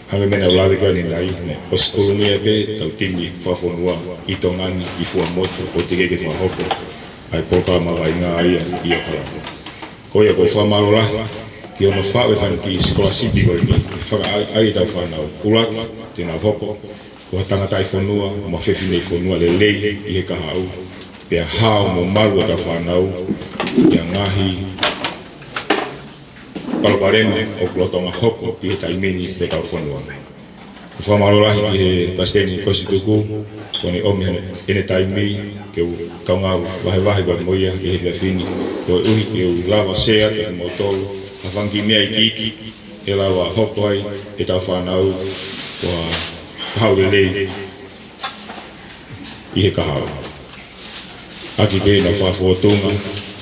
Hangē ko e meʻa naʻa ku lave ki ai ʻanenai, naʻe ʻosi ʻulungia pē ʻetau timi fakafonua ʻi Tonga ni, ʻi Fuaʻamotu, ʻo teʻeki ke fakahoko ʻa e polokalama vaʻinga ia ʻi ʻAokalani. Ko ia ʻoku ou fakamālō lahi ki hono faʻu e fanga kiʻi sikolasipi ko eni ke fakaʻaiʻai ʻetau fānau. ʻUluaki, te nau hoko ko ha tangataʻi fonua mo ha fefine fonua lelei ʻi he kahaʻu, pea hao mo malu ʻetau fānau ʻi he ngaahi palopalema ʻoku lolotonga hoko ʻi he taimi ni ʻi heʻetau fonua. ʻOku ou fakamālō lahi ki he Palesiteni Kosituku, ko ʻene ʻomi ʻene taimi ke u kaungā vahevahe pea mo ia ʻi he efiafi ni, koeʻuhi ke u lava share atu kiate kimoutolu ha fanga kiʻi meʻa iiki ʻe lava hoko ai ʻetau fānau ko ha kahaʻu lelei ʻi he kahaʻu. ʻAki pē ʻenau fakafōtunga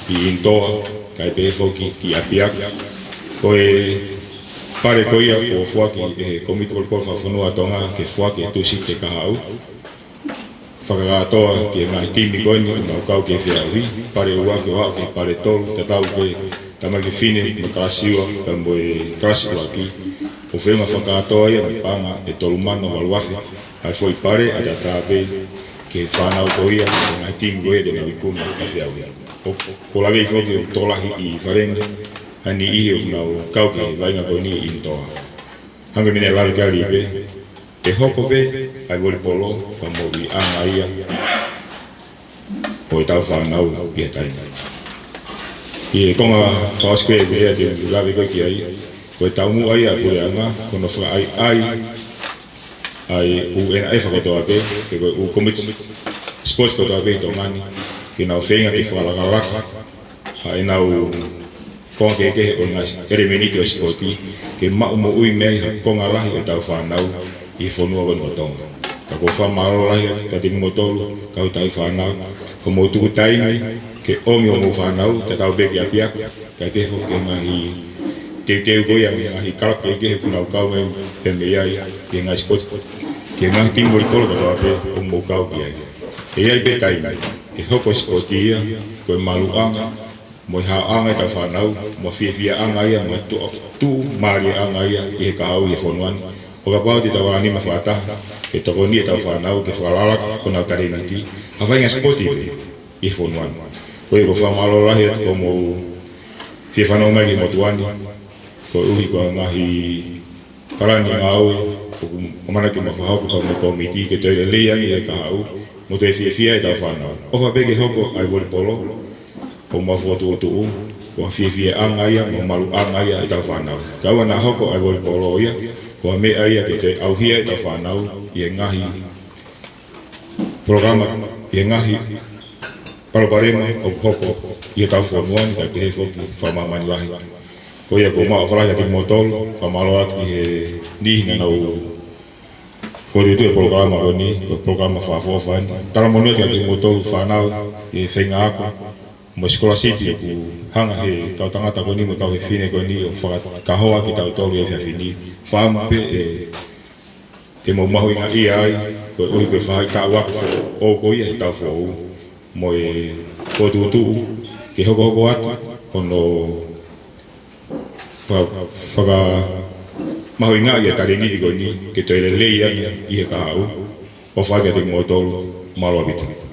ʻi ʻInitoa, kae pehē foki ki ʻApiako. Ko e pale ko ia kuo foaki ʻe he Kōmiti Volipolo Fakafonua ʻa Tonga ke foaki e tuʻusi ki he kahaʻu. Fakakātoa ki he ngaahi timi ko eni ʻoku nau kau ki he feʻauhi. Pale ʻuluaki ʻo aʻu ki he pale tolu, tatau pē tamaiki fefine mei he kalasi ua pea mo e kalasi ʻuluaki. ʻOku feʻunga fakakātoa ia mo e paʻanga ʻe tolu mano valu afe. ʻA e foʻi pale ʻataʻatā pē ki he fānau ko ia, ki he ngaahi timi ko ia te nau ikuna ʻi he feʻauhi. ʻOku, ʻoku ou lave foki ʻoku tokolahi ʻi Faleni ʻa e niʻihi ʻoku nau kau ki he vaʻinga ko eni ʻi ʻInitoa. Hangē ko e meʻa naʻe lave ki ai Lipe, ʻe hoko pē ʻa e volipolo ko ha moʻuiʻanga ia ʻo ʻetau fānau ʻi he taimi ni. ʻI he konga fakaʻosi ko ia ʻeku lea te u lave ko ē ki ai, ko e taumuʻa ia ʻa e puleʻanga, ko hono fakaʻaiʻai ʻa e ʻū ʻenaʻefa kotoa pē, pe ko e ʻū kōmiti sipoti kotoa pē ʻi Tonga ni, ke nau feinga ke fakalakalaka ʻa ʻenau konga kehekehe ʻo e ngaahi ʻelemēniti ʻo e sipoti, ke maʻu moʻui mei ai ha konga lahi ʻo ʻetau fānau ʻi he fonua ko eni ko Tonga. Ka ʻoku ou fakamālō lahi atu kiate kimoutolu, kau tauhi fānau, hoʻomou tuku taimi ke ʻomi hoʻomou fānau, tatau pē ki ʻApiako, kae pehē foki ki he ngaahi teuteu ko ia, ngaahi kalapu kehekehe ʻoku nau kau mai pē mei ai, ki he ngaahi sipoti, ki he ngaahi timi volipolo kotoa pē ʻoku mou kau ki ai. ʻE ʻi ai pē taimi ʻe hoko e sipoti ia ko e maluʻanga mo e haoʻanga ʻetau fānau, mo e fiefiaʻanga ia, mo e tuʻu, tuʻumālieʻanga ia ʻi he kahaʻu ʻi he fonua ni. ʻO kapau te tau ala nima fakataha ke tokoni ʻetau fānau ke fakalalaka honau talēniti, ha faʻahinga sipoti pē ʻi he fonua ni. Ko ia ʻoku ou fakamālō lahi atu ko hoʻomou fie fanongo mai ki he motuʻa ni, koeʻuhi ko e ngaahi palani ngāue ʻoku ʻamanaki ke mau fakahoko pea mo e kōmiti ke toe lelei ange e kahaʻu mo toe fiefia ʻetau fānau. ʻOfa pē ke hoko ʻa e volipolo ʻoku mau fokotuʻutuʻu ko ha fiefiaʻanga ia mo e maluʻanga ia ʻetau fānau. Kae ʻoua naʻa hoko ʻa e volipolo ia ko ha meʻa ia ke toe ʻauhia ʻetau fānau ʻi he ngaahi polokalama, ʻi he ngaahi palopalema ʻoku hoko ʻi hotau fonua ni kae pehē foki fakamāmani lahi. Ko ia ʻoku ou maʻu ʻofa lahi atu kiate kimoutolu, fakamālō atu ki he niʻihi naʻa nau fokotuʻutuʻu e polokalama ko eni, ko e polokalama fakaʻofoʻofa eni. Talamonū atu kiate kimoutolu fānau ʻi he feinga ako mo e sikolasipi ʻoku hanga he kau tangata ko eni mo e kau fefine ko eni ʻo fakakahoa kitautolu he efiafi ni. Fakaʻamu pē ʻe te mau mahuʻingaʻia ai, koeʻuhi ko e faʻahi taʻu ako foʻou ko ia he taʻu foʻou, mo e fokotuʻutuʻu ke hokohoko atu hono fa-, fakamahuʻingaʻi e talēniti ko eni ke toe lelei ange ʻi he kahaʻu. ʻOfa atu kiate kimoutolu, mālō ʻaupito.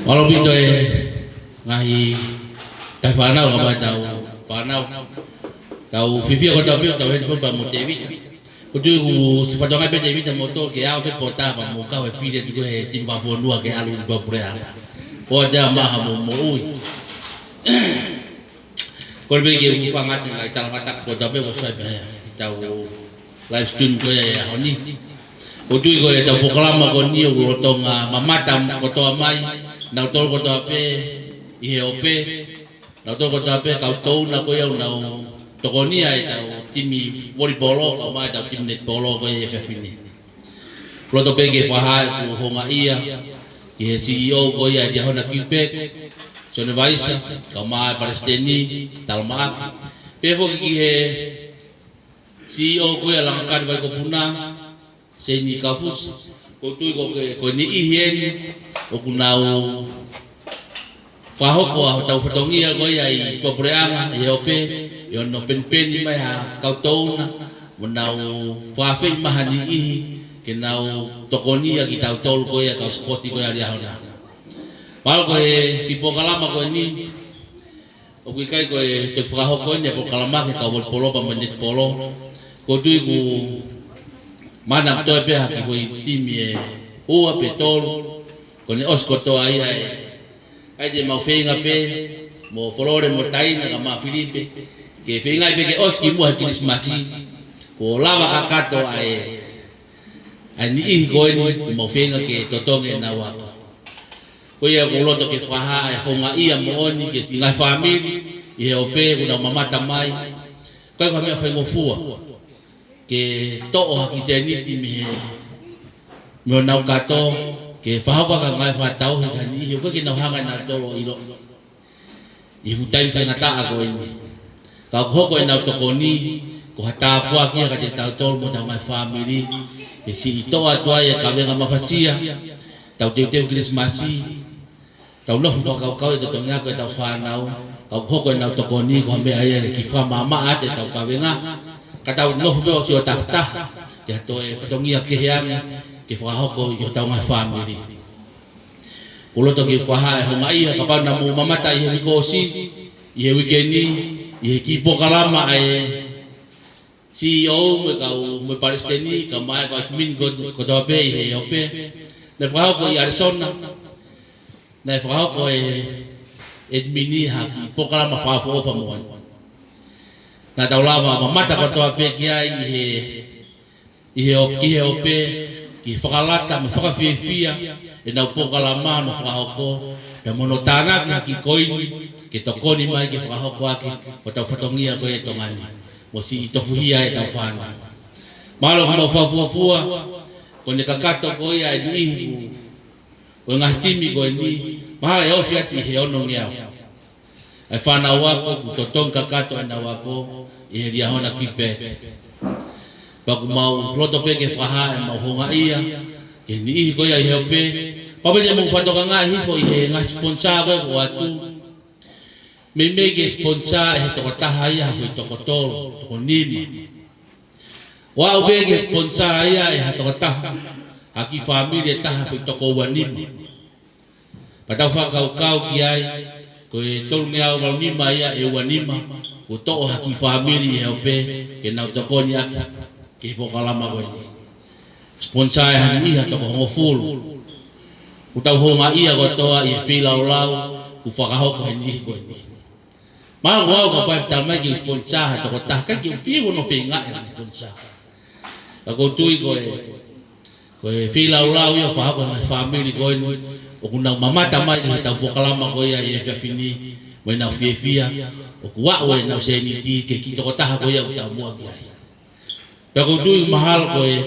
Mālō ʻaupito e ngaahi tauhi fānau, kae ʻumaʻā ʻetau fānau. Tau fiefia kotoa pē ʻo tau heni foki pea mo Tēvita. ʻOku ou tui ʻoku siʻi fatongia pē Tēvita mo Tō ke ʻalu pē pota pea mo kau he fili atu ko ē he timi fakafonua ke ʻalu ki Tuʻapuleʻanga. ʻOua te mou maʻu ha moʻui. Kole pē ke u fakaʻatā ʻa e talangata kotoa pē ʻoku sai pē he tau live stream ko ia he ʻaho ni. ʻOku ou tui ko ʻetau polokalama ko eni ʻoku lolotonga mamata kotoa mai, nautolu kotoa pē ʻi he ope, nautolu kotoa pē kau touna ko ia ʻoku nau tokonia ʻetau timi volipolo, kae ʻumaʻā ʻetau timi netipolo ko ia he efiafi ni. Loto pē ke fakahā ʻeku houngaʻia ki he CEO ko ia ʻa e Liahona Kiupeki, Sione Vaisa, kae ʻumaʻā e Palesiteni, Talomaʻaki. Pehē foki ki he CEO ko ia Langakani Vaikopuna, Seini Kafusi, ʻoku ou tui ko e, ko e niʻihi eni ʻoku nau fakahoko ʻa hotau fatongia ko ia ʻi Tuʻapuleʻanga ʻi he ope, ʻi hono penipeni mai ha kau touna, mo nau fakaafeʻi mai ha niʻihi ke nau tokonia kitautolu ko ia kau sipoti ko ia ʻa Liahona. Mālō. Ko e kiʻi polokalama ko eni, ʻoku ʻikai ko e toe fakahoko eni e polokalama ki he kau volipolo pea mo e netipolo. ʻOku ou tui ʻoku mana ʻoku toe pē ha kiʻi foʻi timi ʻe ua pe tolu, ko ʻene ʻosi kotoa ia ʻe, ʻai te mau feinga pē mo Folole mo Taina kae ʻumaʻā Filipe, ke feinga ai pē ke ʻosi kimuʻa he Kilisimasi, kuo lava kakato ʻa e, ʻa e niʻihi ko eni ʻoku mau feinga ke totongi ʻenau ako. Ko ia ʻoku ou loto ke fakahā e houngaʻia moʻoni ki he siʻi ngaahi fāmili ʻi he ope ʻoku nau mamata mai. ʻIkai ko ha meʻa faingofua ke toʻo ha kiʻi sēniti mei he, mei honau kato, ke fakahoko ʻaki ha ngāue fakatauhi ki ha niʻihi ʻoku ʻikai ke nau hanga ʻe nautolu ʻo ʻilo ʻi he fuʻu taimi faingataʻa ko eni. Ka ʻoku hoko ʻenau tokoni ko ha tāpuaki ia kiate kitautolu mo hotau ngaahi fāmili, ke siʻi toʻo atu ai e kavenga mafasia, tau teuteu Kilisimasi, tau nofo fakakaukau e totongi ako ʻetau fānau, ka ʻoku hoko ʻenau tokoni ko ha meʻa ia ke fakamaʻamaʻa atu ʻetau kavenga, ka tau nofo pē ʻo sio tafataha ki ha toe fatongia kehe ange ke fakahoko ʻi hotau ngaahi fāmili. ʻOku ou loto ke fakahā e houngaʻia, kapau naʻa mou mamata ʻi he uike ʻosi, ʻi he uike ni, ʻi he kiʻi polokalama ʻa e CEO mo e kau, mo e Palesiteni, kae ʻumaʻā e kau ʻedimini ko, kotoa pē ʻi he ope. Naʻe fakahoko ʻi ʻAlisona, naʻe fakahoko ʻe he ʻedimini ha kiʻi polokalama fakaʻofoʻofa moʻoni. Naʻa tau lava mamata kotoa pē ki ai ʻi he, ʻi he op-, ki he ope, ki he fakalata mo e fakafiefia ʻenau polokalama ʻoku nau fakahoko, pea mo hono tānaki ha kiʻi koini ke tokoni mai ke fakahoko ʻaki hotau fatongia ko ia ʻi Tonga ni, mo siʻi tofuhia ʻetau fānau. Mahalo ʻoku mau fakafuofua, ko ʻene kakato ko ia e niʻihi ʻo e ngaahi timi ko eni, mahalo ʻe ofi atu ʻi he onongeau ʻa e fānau ako kuo totongi kakato ʻenau ako ʻi he Liahona Kiupeki. Pea ʻoku mau loto pē ke fakahā ʻemau houngaʻia Ke niʻihi ko ia ʻi he ope, pau pē te mou fakatokangaʻi hifo ʻi he ngaahi sponsor ko ē ʻoku ʻoatu. Meimei ke sponsor ʻe he tokotaha ia ha foʻi toko tolu, toko nima. ʻO aʻu pē ke sponsor ia ʻe ha tokotaha, ha kiʻi fāmili ʻe taha foʻi toko ua nima. Pea tau fakakaukau ki ai, ko e tolungeau valu nima ia ʻe ua nima, kuo toʻo ha kiʻi fāmili ʻi he ope, ke nau tokoni ʻaki ki he polokalama ko eni. Sponsor ʻe ha niʻihi ha toko hongofulu. Kuo tau houngaʻia kotoa ʻi he feilaulau kuo fakahoko he niʻihi ko eni. Mahalo ʻoku ʻikai ke u pehē mai ke u sponsor ha tokotaha, ʻikai ke u fiu hono feingaʻi ke sponsor. Ka ʻoku ou tui ko e, ko e feilaulau ia ʻoku fakahoko ʻe he ngaahi fāmili ko eni, ʻoku nau mamata mai ki heʻetau polokalama ko ia ʻi he efiafi ni, mo ʻenau fiefia, ʻoku aʻu ʻenau sēniti ki he kiʻi tokotaha ko ia ʻoku tau muʻaki ai. Pea ʻoku ou tui mahalo ko e,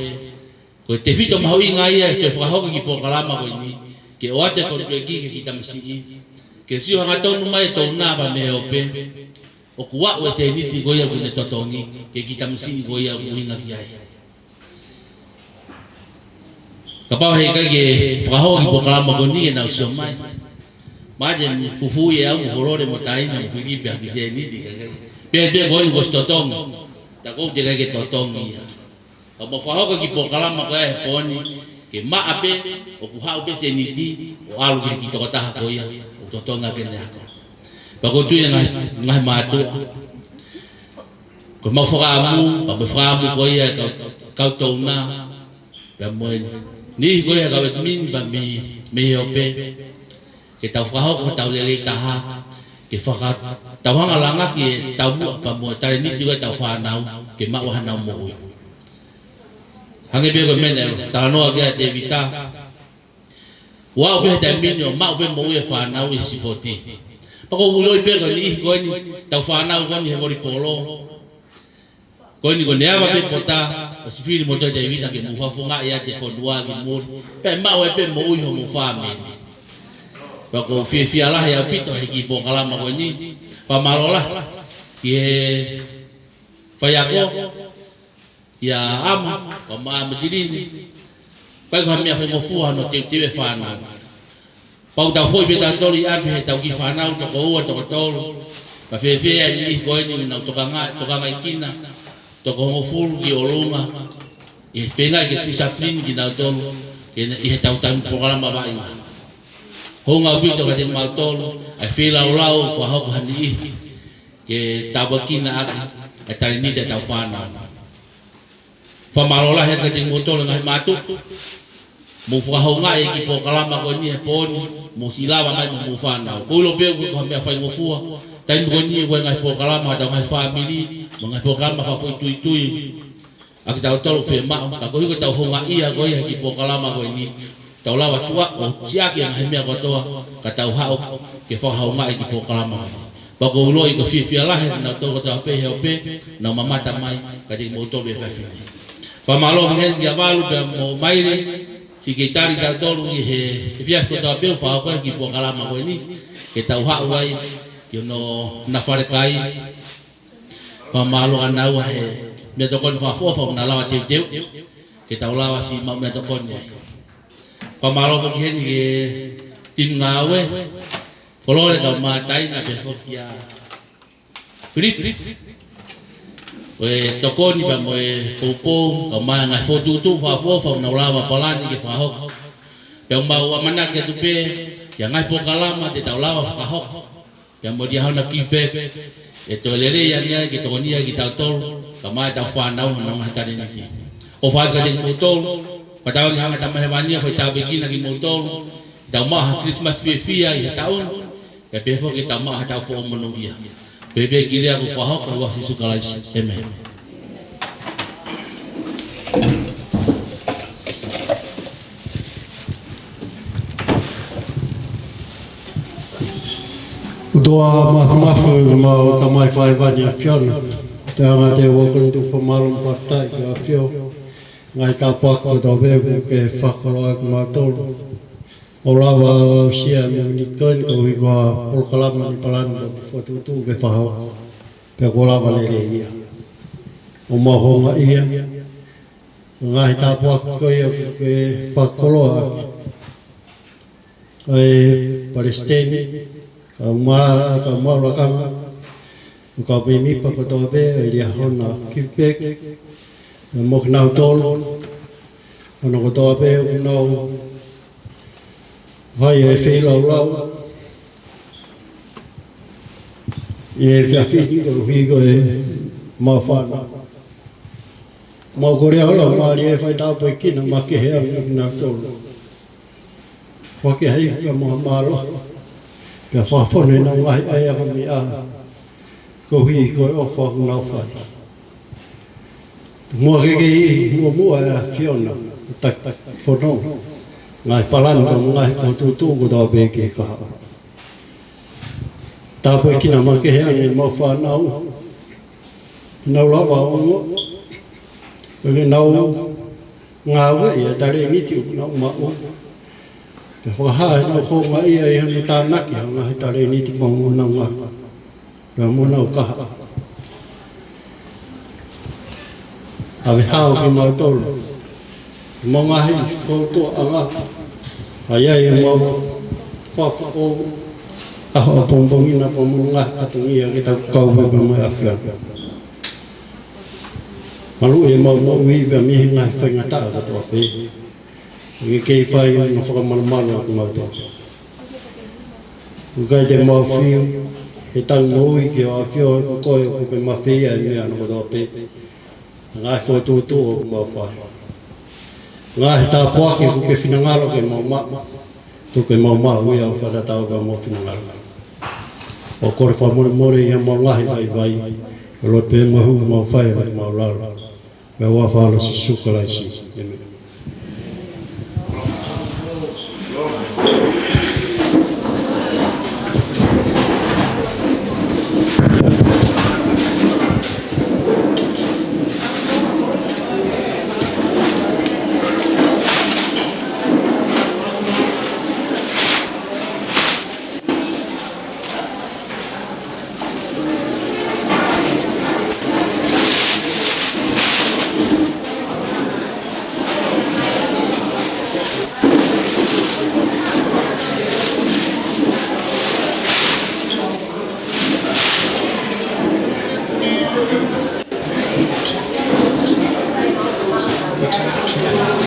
ko e tefito mahuʻinga ia ʻe toe fakahoko e kiʻi polokalama ko eni, ke ʻoatu e konifelenisi ki he kiʻi tamasiʻi, ke sio hangatonu mai e toʻu na pea mei he ope, ʻoku aʻu e sēniti ko ia ʻoku ne totongi, ki he kiʻi tamasiʻi ko ia ʻoku ʻuhinga ki ai. Kapau he ʻikai ke fakahoko e kiʻi polokalama ko eni ke nau sio mai. Mahalo te u fufuuʻi ʻe au mo Folole mo Taina mo Filipe ha kiʻi sēniti kakai. Pea, pea ko eni kuo ʻosi totongi. Tā ʻoku teʻeki ai ke totongi ia. Ka mou fakahoko e kiʻi polokalama ko ia he pō ni, ke maʻa pē, ʻoku haʻu pē sēniti, ʻo ʻalu ki he kiʻi tokotaha ko ia, ʻoku totongi ʻaki ʻene ako. Pea ʻoku ou tui ʻe ngaahi, ngaahi mātuʻa. Ko ʻemau fakaʻamu, pea mo e fakaʻamu ko ia ʻa e kau, kau toʻu na, pea mo e niʻihi ko ia kau admin, pea mei, mei he ope. Ke tau fakahoko hotau lelei taha, ke faka-, tau hanga langaki e taumuʻa pea mo e talēniti ʻo ʻetau fānau, ke maʻu hanau moʻui. Hangē pē ko e meʻa naʻe talanoa ki ai ʻa Tēvita. ʻOku aʻu pē he taimi ni ʻo maʻu pē moʻui e fānau ʻi he sipoti. Pea ʻoku ou ʻiloʻi pē ko e niʻihi ko eni, ʻetau fānau ko eni he volipolo. Ko eni ko ʻene ava pē pota, ʻosi fili moutolu ʻe Tēvita ke mou fakafofongaʻi ʻa e fonua ki muli. Pea maʻu ai pē moʻui homou fāmili. Pea ʻoku ou fiefia lahi ʻaupito he kiʻi polokalama ko eni. Fakamālō lahi ki he faiako, ʻia ʻAma, pea mo ʻAma Tilini. Pea ko ha meʻa faingofua hono teuteu e fānau. Pea ʻoku tau foʻi pē tautolu ʻi ʻapi heʻetau kiʻi fānau toko ua, toko tolu. Pea fēfē ʻa e niʻihi ko eni ʻoku nau tokanga, tokangaʻi kina, toko hongofulu ki ʻolunga. ʻI he feinga ke discipline kinautolu, ke ne ʻi heʻetau taimi polokalama vaʻinga. Hounga ʻaupito kiate kimautolu ʻa e feilaulau fakahoko ha niʻihi, ke tāpuekina ʻaki ʻa e talēniti ʻetau fānau. Fakamālō lahi atu kiate kimoutolu ngaahi mātuʻa. Mou fakahoungaʻi e kiʻi polokalama ko eni he pō ni, mou siʻi lava mai mo homou fānau. ʻOku ou ʻilo pē ʻoku ʻikai ko ha meʻa faingofua, taimi ko eni ʻoku ʻi ai e ngaahi polokalama ʻa hotau ngaahi fāmili, mo e ngaahi polokalama fakafoʻituitui ʻa kitautolu ʻoku fiemaʻu, ka koeʻuhi ko ʻetau houngaʻia ko ia he kiʻi polokalama ko eni, tau lava atu ʻo siʻaki ʻa e ngaahi meʻa kotoa, ka tau haʻu ke fakahoungaʻi e kiʻi polokalama ko eni. Pea ʻoku ou ʻiloʻi ko e fiefia lahi ʻa kinautolu kotoa pē he ope, nau mamata mai kiate kimoutolu he efiafi ni. Fakamālō foki heni kia Valu pea mo Maile, siʻi kei tali kitautolu ʻi he efiafi kotoa pē ʻo fakahoko e kiʻi polokalama ko eni, ke tau haʻu ai ki hono nafalekai. Fakamālō ʻa naua he meʻatokoni fakaʻofoʻofa ʻoku na lava teuteu, ke tau lava siʻi maʻu meʻatokoni ai. Fakamālō foki heni ki he timi ngāue, Folole kae ʻumaʻā Taina pea foki ʻa Filipe. Ko e tokoni pea mo e poupou, kae ʻumaʻā e ngaahi fokotuʻutuʻu fakaʻofoʻofa ʻoku nau lava palani ke fakahoko. Pea ʻoku mau ʻamanaki atu pē, ki he ngaahi polokalama te tau lava fakahoko. Pea mo e ʻi ai hano kiʻi pepe, ʻe toe lelei ange ai ke tokoni ai kitautolu, kae ʻumaʻā ʻetau fānau honau ngaahi talēniti. ʻOfa atu kiate kimoutolu, pea tauange hanga ʻe he Tamai Hēvani ʻo fai tāpuekina kimoutolu, tau maʻu ha Christmas fiefia ʻi he taʻu ni, pea pehē foki ke tau maʻu haʻatau foʻi monūʻia. Pehē pē ki he lea kuo fakahoko ʻi he huafa ʻo Sīsū Kalaisi. ʻĒmeni. ʻOtua Māfimafi, ʻemau Tamai Fakahēvani ʻa e ʻAfiona. Te anga te wakon tu fakamālō mo fakafetaʻi ki he ʻAfio. Ngaahi tāpuaki kotoa pē ʻoku ke fakakoloa kimautolu. ʻO lava aʻusia mo ni toeni koeʻuhi ko e polokalama ni palani mo fokotuʻutuʻu ke fakahoko. Pea kuo lava lelei ia. ʻOku mau houngaʻia. Ngaahi tāpuaki ko ia ʻoku ke fakakoloa ʻa e Palesiteni, kae ʻumaʻā, kae ʻumaʻā ʻa e lakanga, ʻo e kau mēmipa kotoa pē ʻa e Liahona Quebec, ʻa e mo kinautolu, ʻa ia kotoa pē ʻoku nau fai e feilaulau ʻi he efiafi ni koeʻuhi ko e mau fānau. Mau kole ʻo lau mālie e fai tāpuekina makehe ange kinautolu. Fakaʻaiʻai pea mo mālō. Pea fakafonu ʻenau ngaahi ʻaiʻanga meʻa koeʻuhi ko e ʻofa ʻoku nau fai. Muʻa ke kei muʻomuʻa ʻa e ʻAfiona, ʻa e taki fononga, ngaahi palani mo e ngaahi fokotuʻutuʻu kotoa pē ki he kahaʻu. Tāpuekina makehe ange ʻemau fānau, ʻenau lava ʻo ongo, ʻenau ngāueʻi ʻa e talēniti ʻoku nau maʻu. Pea fakahā ʻenau houngaʻia ʻi hono tānaki ʻa e ngaahi talēniti mo ʻenau ngāue. Pea mo ʻenau kahaʻu. ʻAve hao kimautolu. Mo e ngaahi foutuʻanga. ʻA ia ʻemau fakafoʻou ʻaho ʻapongipongi na pea mo e ngaahi fatongia ke tau kau mai pea mo e ʻAfiona. Maluʻi ʻemau moʻui pea mei he ngaahi faingataʻa kotoa pē. ʻOku ke kei fai hono fakamalumalu ʻa kimautolu. ʻOku ʻikai te mau fiu he tau moʻui ki he ʻAfiona, ko koe ʻoku ke mafeia e meʻa hono kotoa pē. Ngaahi fokotuʻutuʻu ʻoku mau fai. Ngaahi tāpuaki ʻoku ke finangalo ke mau maʻu. Tuku ke mau maʻu ia ʻo fakatatau ki hoʻomou finangalo. ʻOku kole fakamolemole ʻi heʻemau ngaahi vaivai. Ko e lotu pē ʻoku mau fai ʻi he loto maʻulalo. Pea ʻi he huafa ʻo Sīsū Kalaisi. ʻĒmeni.